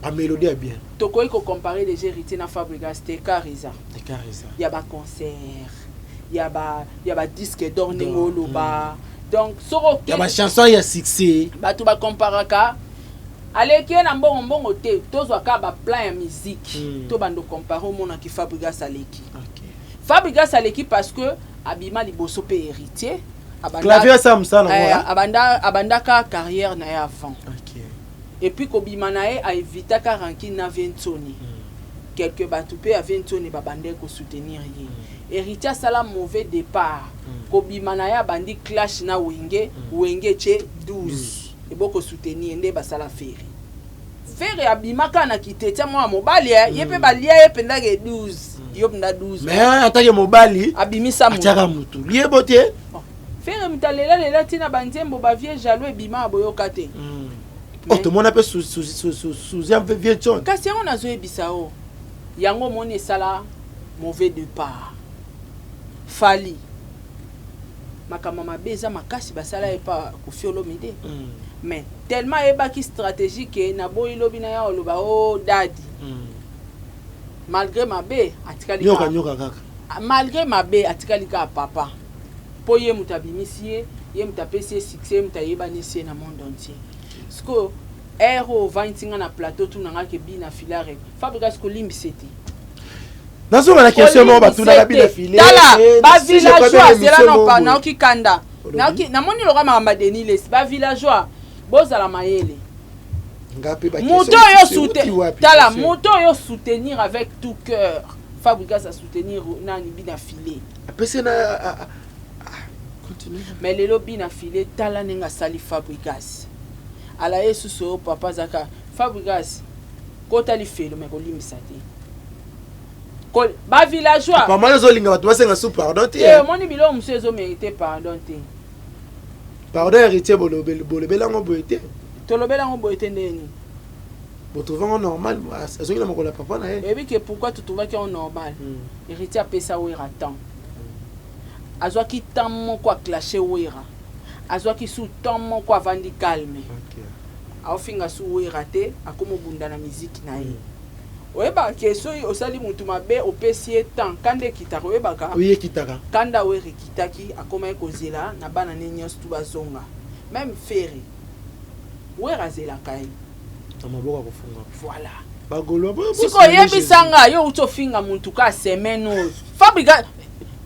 Bamélodie ya bien. Tokoki kocomparer déjà Héritier na Fabrigas te, car eza Écart eza. Ya baconcert, ya badisque d'or ndenge D'or, oloba. Donc soki ya bachanson ya succès. Bato bakomparaka, aleki ye na mbongo mbongo te. Tozwa kaka baplan ya musique, to bando compare, omonaki Fabrigas aleki. Fabrigas aleki parce que abima liboso mpe Héritier Clavier asala mosala nango. Eh, Ah? abandaka carrière na ye avant. Et puis kobima na ye aevitaka rancune na Viensoni. Quelque bato mpe ya vieux Ntsone babandaki kosoutenir ye. Héritier asala mauvais départ, kobima na ye, abandi clash na Wenge. Wenge etie 12, ebokosoutenir nde basala Ferre. Ferre abima kaka na kitetia mwana mobali, ye mpe balia ye mpendaka 12, yo mpenza 12. Mais atake mobali. Abimisa motu. Atiaka motu liebo te. Bon. Ferre moto alelalela ntina banzembo, bavieux jaloux ebima, boyoka te. Oh, tomona mpe suzia vieux John. Kasi yango nazoyebisa o yango, omoni, esala mauvais départ. Fally, makambo mabe eza makasi basala ye pa Koffi Olomide, mais tellement ayebaki stratégie ke naboyi lobi na ya oloba o dadi, malgré mabe atikali nyoka nyoka kaka. Malgré mabe atikali kaka papa, mpo ye moto abimisi ye, ye moto apesi ye succès, ye moto ayebanisi ye na monde entier. Sikoyo ere oyo ovandi nga na plateau, tuna nga ke bina filare Fabrigas kolimbisa te. Nazonga na question moko batunaka bina file. Tala, bavillageois, zela no, naoki kanda, namoni loka makambo ya Denis Lessie. Bavillageois, bozala mayele. Moto oyo, tala, moto oyo soutenir avec tout cœur Fabrigas asoutenir nani? Bina file. Apesi na. Mais lelo bina file, tala ndenge asali Fabrigas, ala ye susu oyo papa azaka. Fabrigas kota lifelo, me kolimbisa te, bavillageois. Pamala ozolinga bato basenga su pardon te. Te, omoni, biloko mosusu ezomérite pardon te. Pardon, Héritier, bolobelango boye te. Tolobelango boye te ndeni? Botrouve yango normal, azongi na mokolo ya papa na ye. Oyebi ke pourquoi totrouvaki yango normal? Héritier apesa Wera temps, azwaki temps moko aclashe Wera, azwaki su temps moko avandi calme, aofinga su Wera te, akoma obunda na miziki na ye. Oyebaka ke soki osali mutu mabe, opesi ye temps, kanda ekitaka, oyebaka? Oye, ekitaka. Kanda Wera ekitaki, akomaki kozela na bana ne nyonso tu bazonga. Même Ferre, Wera azelaka ye. Na maboko ya kofunga. Voilà. Bagolo. Sikoyo oyebisanga, yo outi ofinga mutu ka semaine oyo, Fabrigas,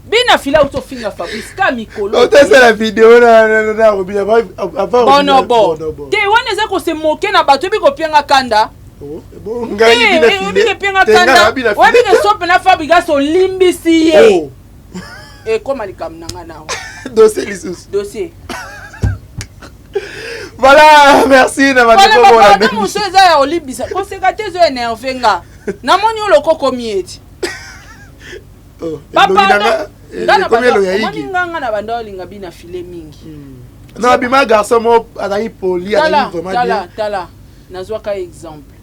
bina fila outi ofinga Fabrice ka mikolo. Otesala video na Robina. Bonobo te, wana eza kose moke na bato. Oyebi kopianga kanda, oyebi kopianga kanda, oyebi ke so mpena Fabrigas olimbisi ye, ekóma likambo na nga nawa. Dossier lisusu. Dossier. Voilà, merci na bandeko. Mosu eza ya olimbisa, koseka te, ezo énerve nga. Namoni oyo lokokomi eti omoni nganga na banda olinga bina file mingi. Non, abima garçon moko azalaki poli, azalaki vraiment bien. Tala, tala, nazwaka exemple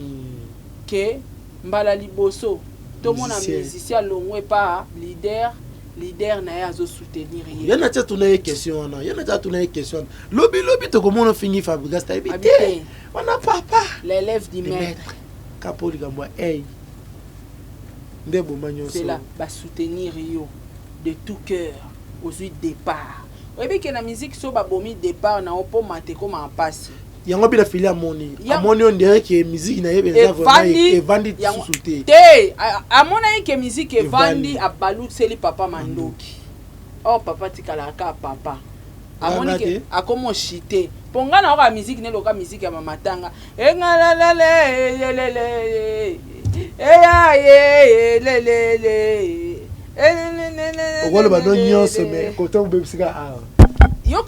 ke mbala liboso tomona musicien alongwe epa leader, leader na ye azosoutenir ye. Ye na tia tuna ye question wana, ye na tia tuna ye question wana. Lobi lobi tokomona ofingi Fabrigas, tayebi te wana papa. L'élève du maître. Kapo likambo ya ei nde boma nyonso. C'est là basoutenir yo de tout cœur, ozwi départ. Oyebi ke na musique, so babomi départ na yo, mpo mate ekómaa mpasi. Yango bila fili amoni, amoni on dirait que musique na ye eza vraiment evandi lisusu te. Te, amonaki ke musique evandi, abaluseli papa mandoki. Or papa tikalaka kaka papa. Amoni ke akoma oshite, mpo ngai nayoka musique neloka musique ya mamatanga engalalale eyaye lelele. Okoloba no nyonso, mais kote obebisika awa,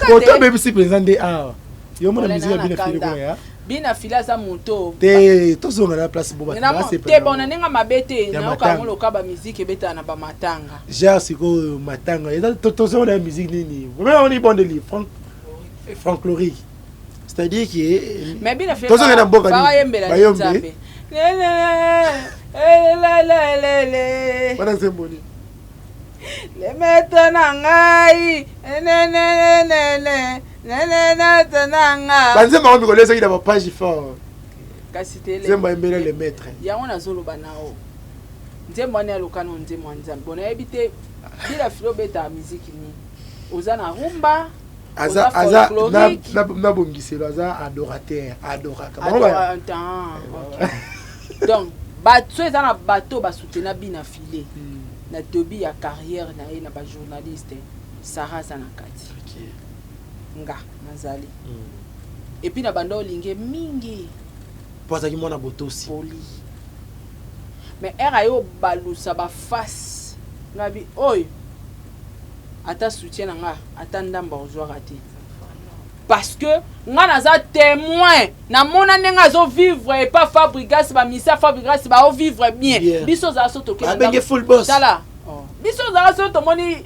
kote obebisi mpenza nde awa. Yo mona musique ya bina fili kuna ya Bina fili aza moto. Te, tozonga na place bo. Bato te, bon, na ndenge mabe te, nayoka yango loka bamusique ebetaka na bamatanga. Genre sikoyo matanga eza, tozonga na musique nini? Vraiment oni bondeli folklorique, c'est-à-dire que Mais bina fili tozonga na mboka. Bayembela Nzambe. Wana nzembo nini? Le maître na ngai nenenenene nenenete na nga. Banzembo yango mikolo ezaki na bapage fort. Kasi te. Nzembo ayembela le maître. Yango nazoloba na o nzembo wana yaloka na nzembo ya Nzambe. Bon, nayebi te bila filo obetaka miziki nini, oza na rumba. Aza, aza na bongiselo, aza adorateur, adoraka. Donc bato eza na bato basutena bina file na début ya carrière na ye na bajournaliste. Sara aza na kati, nga nazali, et puis na banda olinge mingi. Mpo azalaki mwana botosi. Poli. Mais heure aye obalusa ba face nga bi oyo ata soutien na nga ata ndambo akozwaka te parce que nga naza témoin namona ndenge azo vivre epa Fabrigas ba misia Fabrigas ba vivre bien, bien. Biso ozala so toke Babenge full boss. Tala oh. Biso ozala so tomoni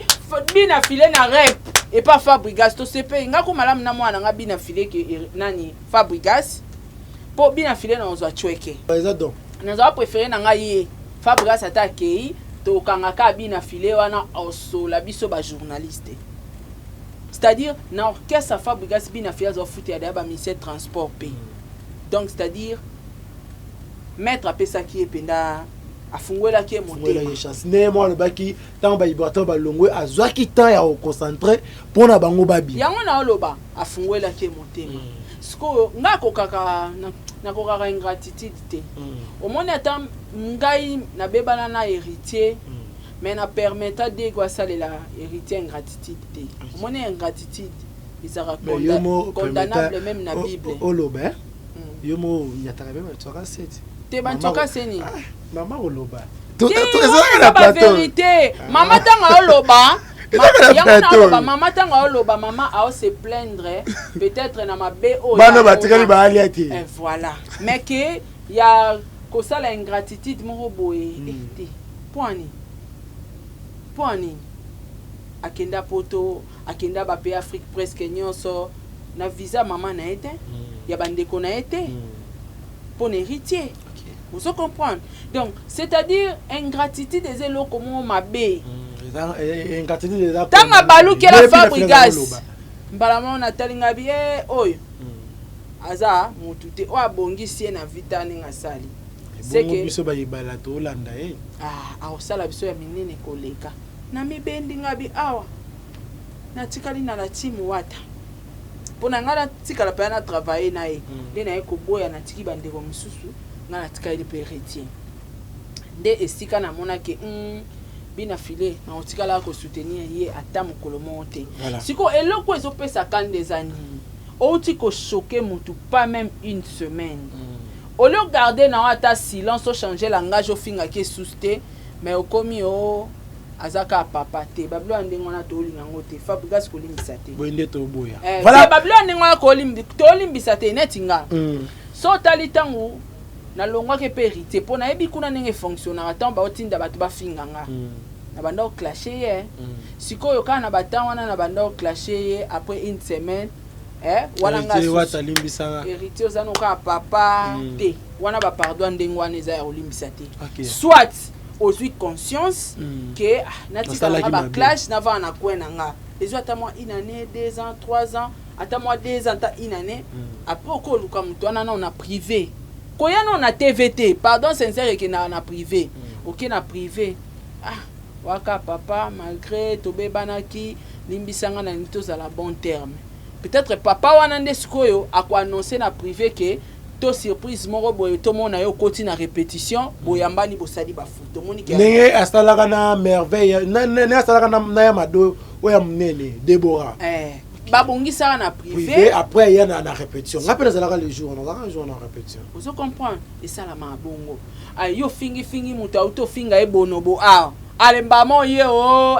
bina file na rep epa Fabrigas tosepeli nga ko malamu na mwana nga bina file ke nani Fabrigas po bina file na ozwa chweke eza don nazala préféré na ngai ye Fabrigas ata akei tokanga ka bina file wana osola biso ba journaliste, c'est-à-dire na orchestre Fabrigas bina file azofutela daya ba musicien transport pe, donc c'est-à-dire maître apesaki ye mpenza, afungwelaki ye motema. Ye chance ndenge moko alobaki ntango balibrateur balongwe, azwaki temps ya koconcentrer mpona bango babima. Yango na oloba afungwelaki ye motema. Sikoyo ngai akokaka nakokaka ingratitude te. Omoni, ata ngai nabebana na Héritier, mais na permettre Diego asalela Héritier ingratitude te. Omoni, ingratitude ezalaka Mais yo mo condamnable même na Bible. Oloba yo mo nyataka mpe bantswaka seti. Te, bantswaka seni. Mama koloba te wana eza bavérité. Mama ntango aoloba Ezalaka na yango plateau. Naoloba mama ntango aoloba, mama aose plaindre peut-être na mabe oyo bana amona. Batikali baalia te. Eh, voilà, mais ke ya kosala ingratitude moko boye eh, te. Mpo ani, mpo ani akenda poto, akenda bapays Afrique presque nyonso na visa mama na ye te, ya bandeko na ye te, mpo na Héritier. Ozo comprendre? Donc c'est-à-dire ingratitude eza eloko moko mabe. Ingratitude eza ntango abalukela Fabrigas mbala moko natali ngai bi e oyo aza motu te oyo abongisi ye na vita ndenge asali. Bongo biso bayebala tolanda ye. Ah, akosala biso ya minene koleka na mibendi. Ngai bi awa natikali na la team Wata mpo na ngai natikala mpenza na travaille na ye nde naye koboya, natiki bandeko mosusu, ngai natikali mpe Héritier nde esika namonaki bina file nakotikala kosoutenir ye ata mokolo moko te. Voilà. Sikoyo eloko ezopesa kanda eza nini? Outi kochoquer motu pas même une semaine, au lieu garder na yo ata silence, ochange langage, ofingaki esusu te, mais okomi o aza kaka papa te. Babilo ya ndenge wana toolinga yango te. Fabrigas kolimbisa te. Boye nde toboya. Eh, Voilà. te, babilo ya ndenge wana tolimbisa te. Neti nga, so otali ntango nalongwaki mpe Héritier, mpo nayebi kuna ndenge efonctionnaka, ntango baotinda bato bafinga nga, na banda oclashe ye. Sikoyo kaka na batemps wana na banda oclashe ye, après une semaine wana nga Héritier Wata alimbisanga. Héritier oza no kaka papa te. Wana bapardon ndenge wana eza ya kolimbisa te. Soit ozwi conscience ke ah, natika Nasalaki nanga mabe. baclash, navanda na coin na nga, ezwi ata mwa une année, 2 ans, 3 ans, ata mwa 2 ans, ata une année après, okoluka moto wana nao na privé, koya nao na TV te. Pardon sincère ekendaka na privé. Oke na privé, ah waka papa, malgré tobebanaki, limbisanga, nalingi tozala bon terme. Peut-être papa wana nde sikoyo akoannonce na privé ke to surprise moko boye, tomona ye okoti na répétition, boyambani, bosali bafu, tomoni ke Ndenge asalaka na Merveille, ndenge asalaka na ya Mado oyo ya monene Debora. Eh, babongisaka na privé. Privé, après ya na répétition. Nga mpe nazalaka le jour, nazalaka jour na répétition. Ozo comprendre? Esalamaka bongo. Ay, yo fingifingi moto auti ofinga ye bonobo awa, alembama ye o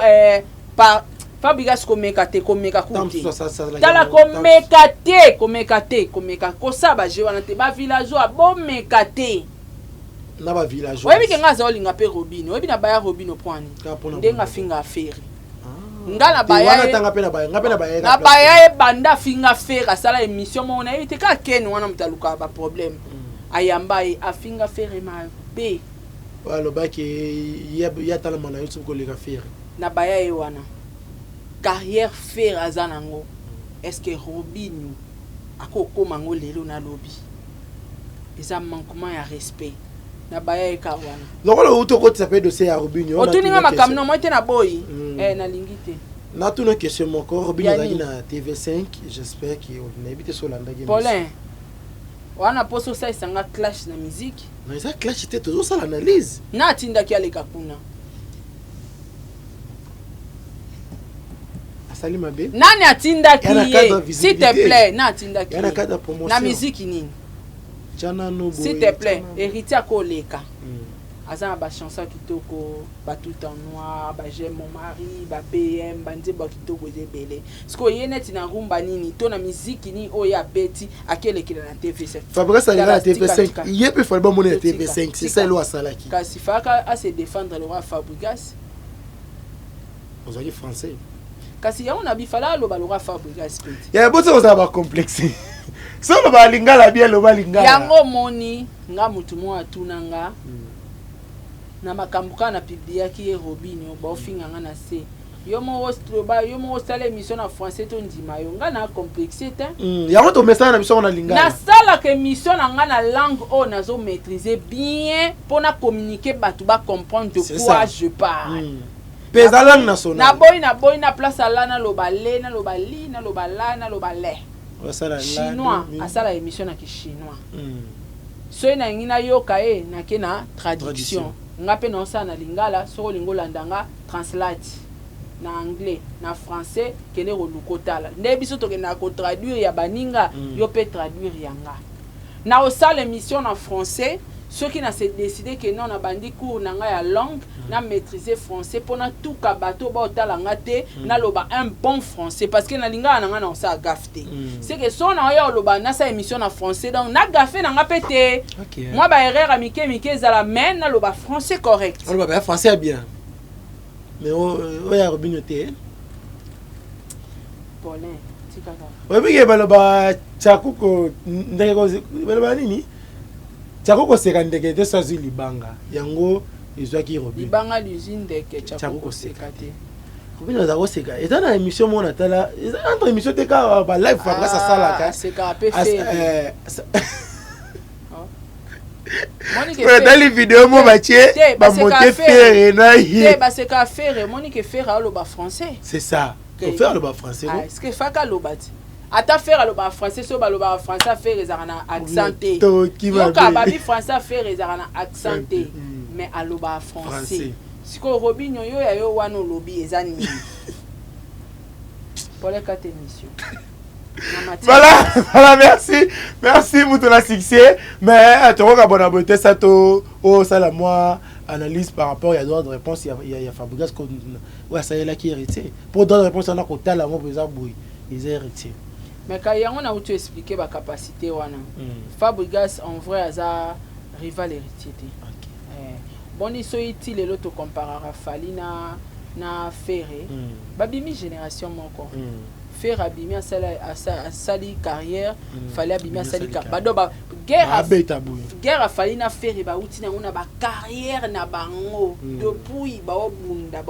par Fabrigas. Komeka te, komeka ku Ntango te. mosusu asalaki Tala, yango, ntango komeka te, komeka te, komeka kosala baje wana te. Bavillageois bomeka te. Na bavillageois. Oyebi ke nga aza olinga mpe Robino. Oyebi na baya Robino pwani? Kaka mpona Ndenge bonobo. afinga Ferre. Ah. Nga na Te, baya wana ye- tanga mpe na baya, nga mpe na baya. Na baya ye banda afinga Ferre, asala émission moko, nayebi te kaka kene wana moto alukaka baproblème, ayamba ye, afinga Ferre mabe. Oyo alobaki ye atalama na YouTube koleka Ferre. Na baya ye wana. Carrière Ferre aza nango, est ce que Robino akokóma yango lelo? Nalobi eza manquement ya respect. Na baya ye kaka wana. Lokola outi okotisa mpe dossier ya Robinio. Otuninga makambo na moi te, na boyi. Nalingi te. Natuna question moko. Robinio Ya azalaki nini? na TV5, j'espère ke nayebi te so olandaki. Paulin wana mposo osalisanga clash na musique. Non, eza clash te, tozosala analyse. Na atindaki aleka kuna. Asali mabe? Nani atindaki Ya na cadre ya ye? S'il te visibilité. plaît, na atindaki Ya na ye cadre ya promotion. Na musique nini? Tya nano boye, S'il te plaît. tya nano. Héritier akoleka. Aza na bachanson ya kitoko, ba Tout en noir, ba J'aime mon mari, ba BM, banzembo ya kitoko eza ebele. Sikoyo ye neti na rumba nini to na miziki nini oyo ye abeti akelekela na TV5? Fabrice alinga na TV5, ye mpe fallait bamona na TV5, c'est ça elo asalaki. Kasi faka ase défendre le roi Fabrigas. Ozalaki français. Kasi yango na bifala aloba le roi Fabrigas peti. Ya boti kozala ba complexe. So loba lingala bien, loba lingala. Yango moni nga mutu moko atuna nga na makambo kaka na publiaki ye Robinio baofinga nga na se yo moko loba, yo moko osala émission na français to ndima yo, nga na complexe te. Yango tomesana na biso yango na lingala. Nasalaka émission na nga na langue oyo nazo maîtriser bien mpo na communiquer, bato ba comprendre de C'est quoi ça. je parle. Mpe eza langue nationale. Naboyi na place ala, naloba le, naloba li, naloba la, naloba le. Osala la, Chinois do, mi. asala émission na kichinois. Soki nalingi nayoka ye, nake na traduction. Traduction. Nga mpe naosala na lingala, soki olingi olanda nga, translate na anglais, na français, kende koluka otala nde biso tokendaka kotraduire ya baninga. Yo mpe traduire ya nga. Na osala émission na français, soki na se décide ke non, nabandi cours na nga ya langue, na maîtriser français mpo natuka bato baotala nga te, naloba un bon français, parce que nalingaka na nga na osala gaffe te. C'est que so na oya oloba, nasala émission na français, donc na gaffe na nga mpe te. Mwa baerreur ya mike mike ezala, mais naloba français correct. Oloba ba français ya bien, mais oyo ya Robino te. Paulin, tika kaka. Oyebi ke baloba tiakuko ndeke baloba nini, tiaku koseka ndeke te so azwi libanga, yango ezwaki Robino. Libanga lizwi ndeke. Tyaku Tyaku koseka. Koseka te. Robino aza koseka, eza na émission moko natala, eza entre émission te, kaka balive Fabrice asalaka. Asekaka mpe Ferre. Moni ke Otali video mo batie Te, bamonte baseka Ferre na te. ye. Baseka Ferre, omoni ke Ferre aloba français. C'est ça. Ok. Ferre aloba français. Ah, est-ce que faka aloba te? Ata Ferre alobaka français, soki balobaka français, Ferre ezalaka na accent te. Toki yoka mabe. babi français, Ferre ezalaka na accent te. Mais alobaka français. Français. Sikoyo Robinio, yo ya yo wana olobi eza nini? Poleka te émission Na matière. Voilà, merci, merci moto na succès. Mais tokoka bona boye te, sa to osala mwa analyse par rapport ya droit de réponse ya Fabrigas oyo asalelaki héritier, mpo droit de réponse wana kotala yango mpo eza boye, eza héritier. Mais ka yango nauti expliquer bacapacité wana. Fabrigas en vrai aza rival héritier te. Eh, boni soki ti lelo tokomparaka Fally na Ferre, babimi génération moko. Ferre abimi asali carrière, Fally abimi asali asali carrière, bado ba guerre abeta boye. Guerre a Fally na Ferre, bauti nango na bacarrière na bango. Depuis baobunda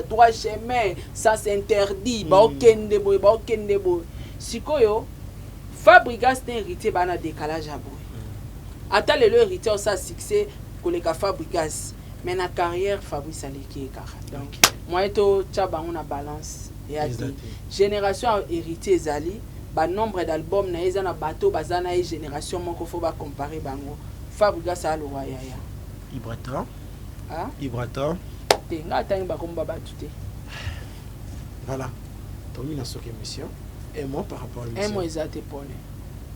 droit chemin, sens interdit, baokende boye, baokende boye. Sikoyo Fabrigas na héritier baa na décalage ya boye. Ata lelo héritier osala succès koleka Fabrigas, mais na carrière Fabrice aleki ye kaka. Donc moyen totya bango na balance eya Eza te. te. Génération ya héritier ezali banombre d'album na ye, eza na bato baza na ye génération moko, fo bacompare bango. Fabrigas alowa yaya. Ibrator. Ah? Ibrator. Te, nga atangi bakomba bato te. Voilà, tomi na soki émission, un mot par rapport à Un mot l'émission. eza te, pone.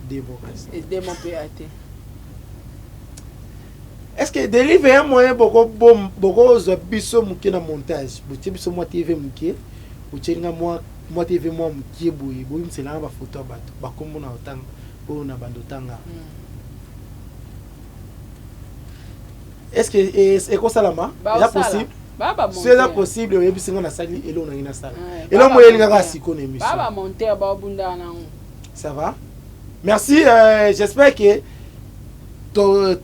Deux mots kasi. Demo mpe ya te. Est ce que delive ya moyen bokozwa biso moke na montage, botie biso mwa TV moke, botielinga mwa TV mwa mokie boye, boyimiselanga bafoto ya bato bakombo na otanga oyo na bando otanga? Est ce que ekosalama? Eza Baosala. possible? Baa So eza bamonter. possible, oyebisi nga, nasali eloko nangi, nasala Ouais, eloko baa moyelinga kaka bamonter. sikoyo na Baa émission. bamonter, baobundaka nango. Ça va, merci. J'espère que to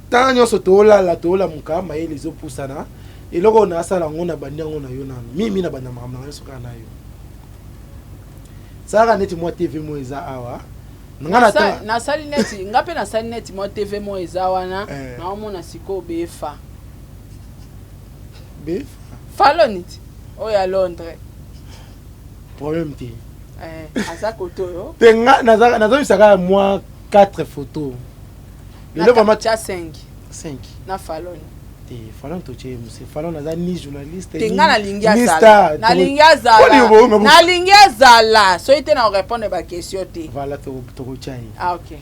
ntango nyonso toolala, toolamuka, mayele ezopusana. Eloko oyo nasala yango na bandi yango na yo nano mimi na banda makambo na nyonso kaka na yo. Salaka neti mwa TV mo eza awa na nga na Nasali neti nga mpe nasali neti mwa TV mo eza wana. Eh. Naomona sikoyo befa. Be Faloni ti oyo ya Londres. Problème te. Eh, aza kote oyo. Te, nga nazobisa kaka mwa 4 photo lelo vraiment. Tia 5. 5. Na Faloni. Te, Falon totie mose Falon aza ni journaliste Te, nga nalingi ni azala. star. Nalingi azala, nalingi azala. Soki te, na korépondre baquestion te. Voilà, tokotia ye. Ah, ok.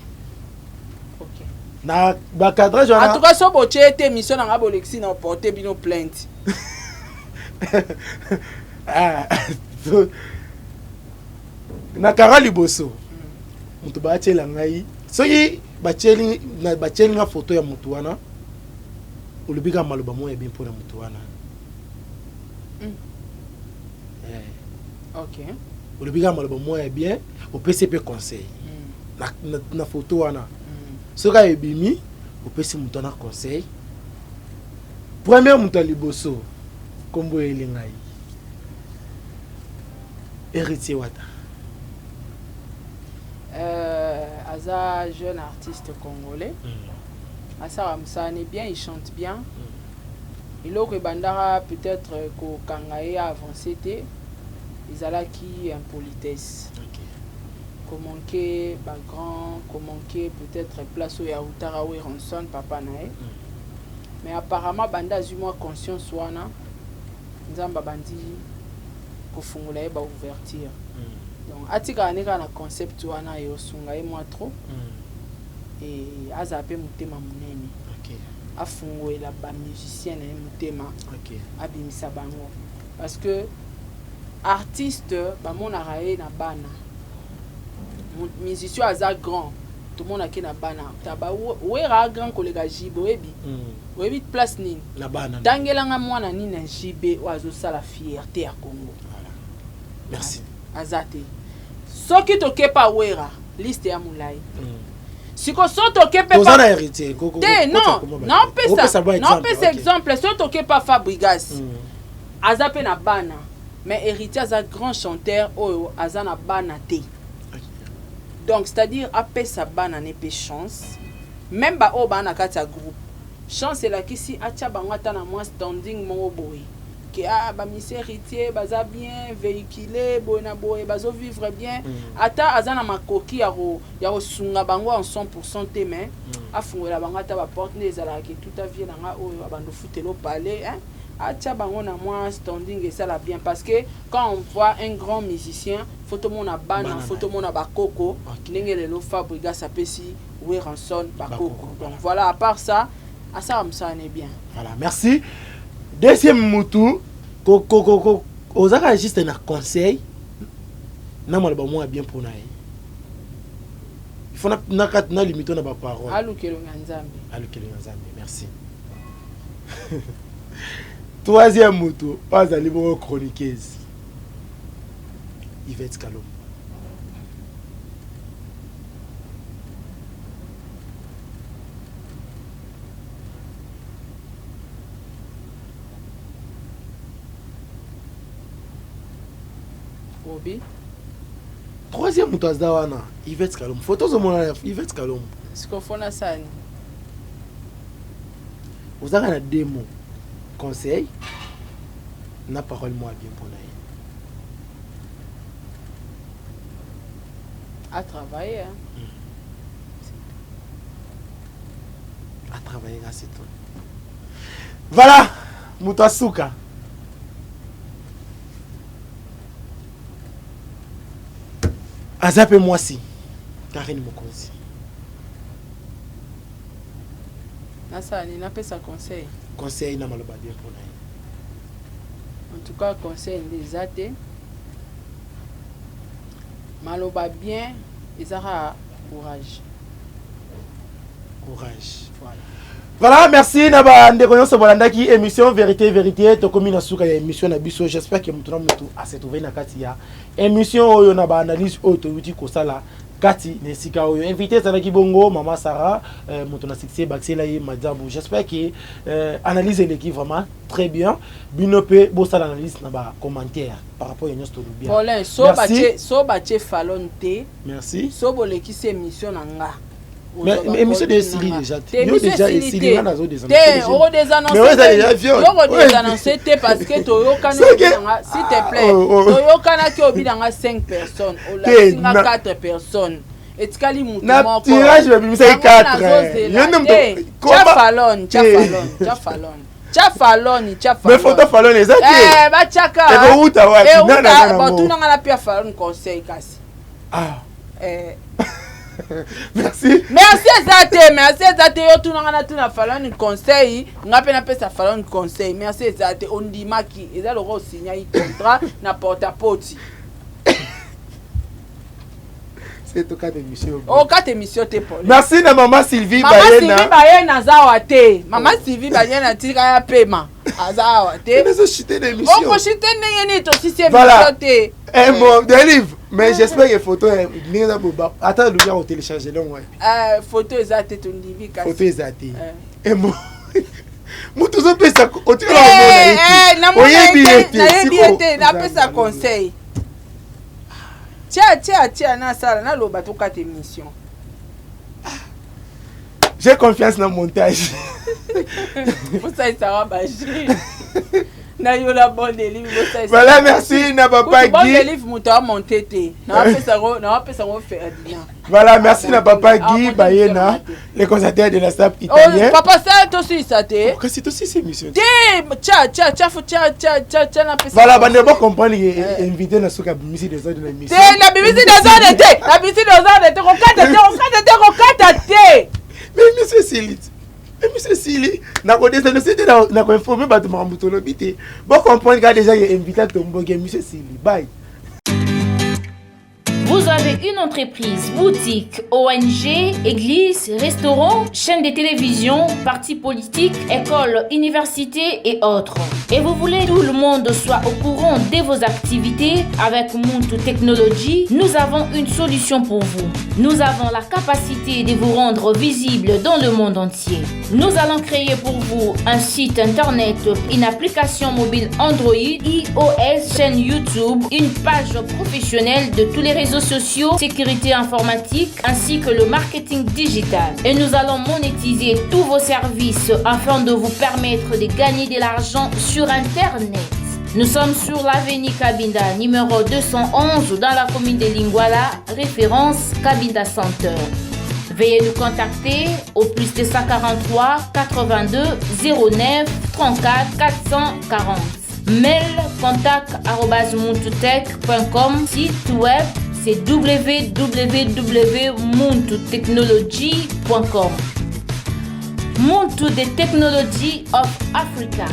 Na bacadrage En tout wana. cas, so botie ete émission na nga bolekisi na porte bino plainte. Ah, na kara liboso moto baatiela ngai, soki batieli batieli nga foto ya moto wana, olobi kaka maloba moko ya bien mpona moto wana. Eh, olobi kaka maloba moko ya bien, opesi mpe conseil na foto wana. Soki ebimi, opesi moto wana conseil. Premier moto ya liboso, nkombo eyeli ngai, Héritier Wata. Aza jeune artiste congolais, asala mosala ne bien, il chante bien. Eloko ebandaka peut-être kokanga ye avance te, ezalaki impolitesse, komanquer bagrand, komanquer peut-être place oyo autaka, Werrason papa na ye. Mais apparemment, banda azwi mwa conscience wana, Nzambe abandi kofungola ye baouverture. Donc atikala ne kaka na concept wana, eosunga ye mwa trop. E azala mpe motema monene, afungolela bamusicien na ye motema, abimisa bango, parce que artiste bamonaka ye na bana. Musicien aza grand, tomonaki na bana. Ta Wera grand koleka JB, oyebi? Oyebi place nini? Na bana. Tangelanga mwana nini na JB oyo azosala fierté ya Congo? Voilà. Merci. Aza te. Soki tokepa Wera, liste ya molai. Siko so toke mpe Toza na Héritier. Te, non, naopesa naopesa exemple. So tokepa Fabrigas, aza mpe na bana, mais Héritier aza grand chanteur oyo aza na bana te. Donc c'est-à-dire apesa bana ne mpe chance, même baoyo baa na kati ya groupe. Chance elakisi atia bango ata na mwa standing moko boye ke ah, bamisi Héritier baza bien véhiculé boye na boye, bazovivre bien. Ata aza na makoki ya kosunga bango en 100 te, mais afungolela bango ata baporte nde ezalaka ke tuta vie na nga oyo abanda ofutela opale, hein? Atia bango na mwa standing, esala bien, parce que quand on voit un grand musicien, faut tomona bana, Bana faut na ye. Tomona bakoko. Ndenge lelo Fabrigas apesi Werrason bakoko. Bakoko, Donc voilà, à part ça, asala mosala ne bien. Voilà, merci. Deuxième mutu, ozaka juste na conseil na maloba moko ya bien mpona ye. Il faut na kati na limite na baparole. Aluka elongi ya Nzambe. Alukeli na Nzambe, merci. Troisième mutu oyo azali bongo chroniqueuse Yvette Kalombo. Obi? Troisième moto aza wana, Yvette Kalombo. Foto ozomona, Yvette Kalombo. Siko fona sani? Ozaka na deux mots, conseil na parole moko ya bien mpona ye. À travailler, hein. À travailler, là, c'est tout. Voilà, moto asuka aza mpe mwasi, Karine Mokonzi. Nasala nini? Napesa conseil? Conseil na maloba bien mpona ye. En tout cas, conseil nde eza te. Maloba bien eza kaka courage. Courage. Voilà. Voilà, merci na bandeko nyonso bolandaki émission Vérité Vérité. Tokomi na suka ya émission na biso. J'espère que moto na moto ase trouve na kati ya émission oyo, na baanalyse oyo toyuti kosala kati na esika oyo. Invité ezalaki bongo mama Sara, moto na succès bakisela ye Madiabu. J'espère que analyse eleki vraiment très bien. Bino mpe bosala analyse na bacommentaire par rapport ya nyonso tolobi. Paulin, so Merci. batie, so batie Falon te. Merci. So bolekisi émission na nga. Mais émission de esili déjà te. Yo déjà esili, nga nazo désannoncer te. déjà. Okodésannonce Mais oyo eza déjà viol. Okodésannonce te, parce que toyokani. Obi nanga, s'il te plaît. Oh, oh. Toyokanaki, obi nanga 5 personnes, olakisi nga Na- 4 personnes, etikali mutu Na moko. tirage babimisaki Yango 4. nazozela Yo nde te. Koma- Tia Falon, tia Te. Falon, tia Falon, tia Falon, tia Mais photo Falon. Falon eza te. Eh, batiaka. Ekowuta wapi? Nani aza nango? Batunanga na pia Falon conseil kasi. Ah. Eh. Merci. Merci eza te, merci eza te. Yo tunanga, natuna Falone conseil, nga mpe napesa Falone conseil. Merci eza te. Ondimaki, eza lokola osignaki contrat na porte poti. C'est tout cas d'émission. Okata émission te, Paul. Merci na mama Sylvie. Mama Bayena. Sylvie Bayena aza awa te. Mama Sylvie Bayena, tika ya pema, aza awa te. Nazochite na émission. Okoshite ndenge nini? Tosisi Voilà. émission te. Un mot de livre. Mais j'espère que photo ndenge eza boba ata luki ya kotélécharge longo wapi. Photo eza te, tondimi kasi. Photo eza te. Eh. Un mot, moto ozopesa otikala Eh, komona ye te, namona ye oyebi ye te, te. nayebi ye Siko- te, napesa conseil. Tia, tia, tia, nasala, naloba, tokata émission. J'ai confiance na montage. Bosalisaka baje nayola bon delive. Voilà, merci na papa Bon Guy. Delive, moto amonte te, nawapesango Ferdinand. Voilà, merci na papa Ah, Guy monte Bayena, émission. le conservateur de la SAP Oh, italien. papa, sa tosilisa te. Kasi tosisi émission. Te, tia, tia, tia, tia, tia, tia, tia, napesa. Voilà, bande bo comprendre que invité na suka bimisi désordre na émission. Te, nabimisi désordre te, nabimisi désordre te. Kokata te, kokata te, kokata te. Mais émission esili te, émission esili, nakodesene te, nakoinforme bato makambo tolobi te. Bocomprendre kaka déjà ke invité atomboki, émission esili, bye. Vous avez une entreprise, boutique, ONG, église, restaurant, chaîne de télévision, parti politique, école, université et autres. Et vous voulez que tout le monde soit au courant de vos activités? Avec Muntu Technology, nous avons une solution pour vous. Nous avons la capacité de vous rendre visible dans le monde entier. Nous allons créer pour vous un site internet, une application mobile Android, iOS, chaîne YouTube, une page professionnelle de tous les réseaux sociaux, sécurité informatique, ainsi que le marketing digital. Et nous allons monétiser tous vos services afin de vous permettre de gagner de l'argent sur Internet. Nous sommes sur l'avenue Kabinda, numéro 211, dans la commune de Lingwala, référence Kabinda Center. Veuillez nous contacter au plus 243 82 09 34 440. Mail contact arobase muntutech.com. Site web, c'est www.muntutechnology.com. Muntu the Technology of Africa.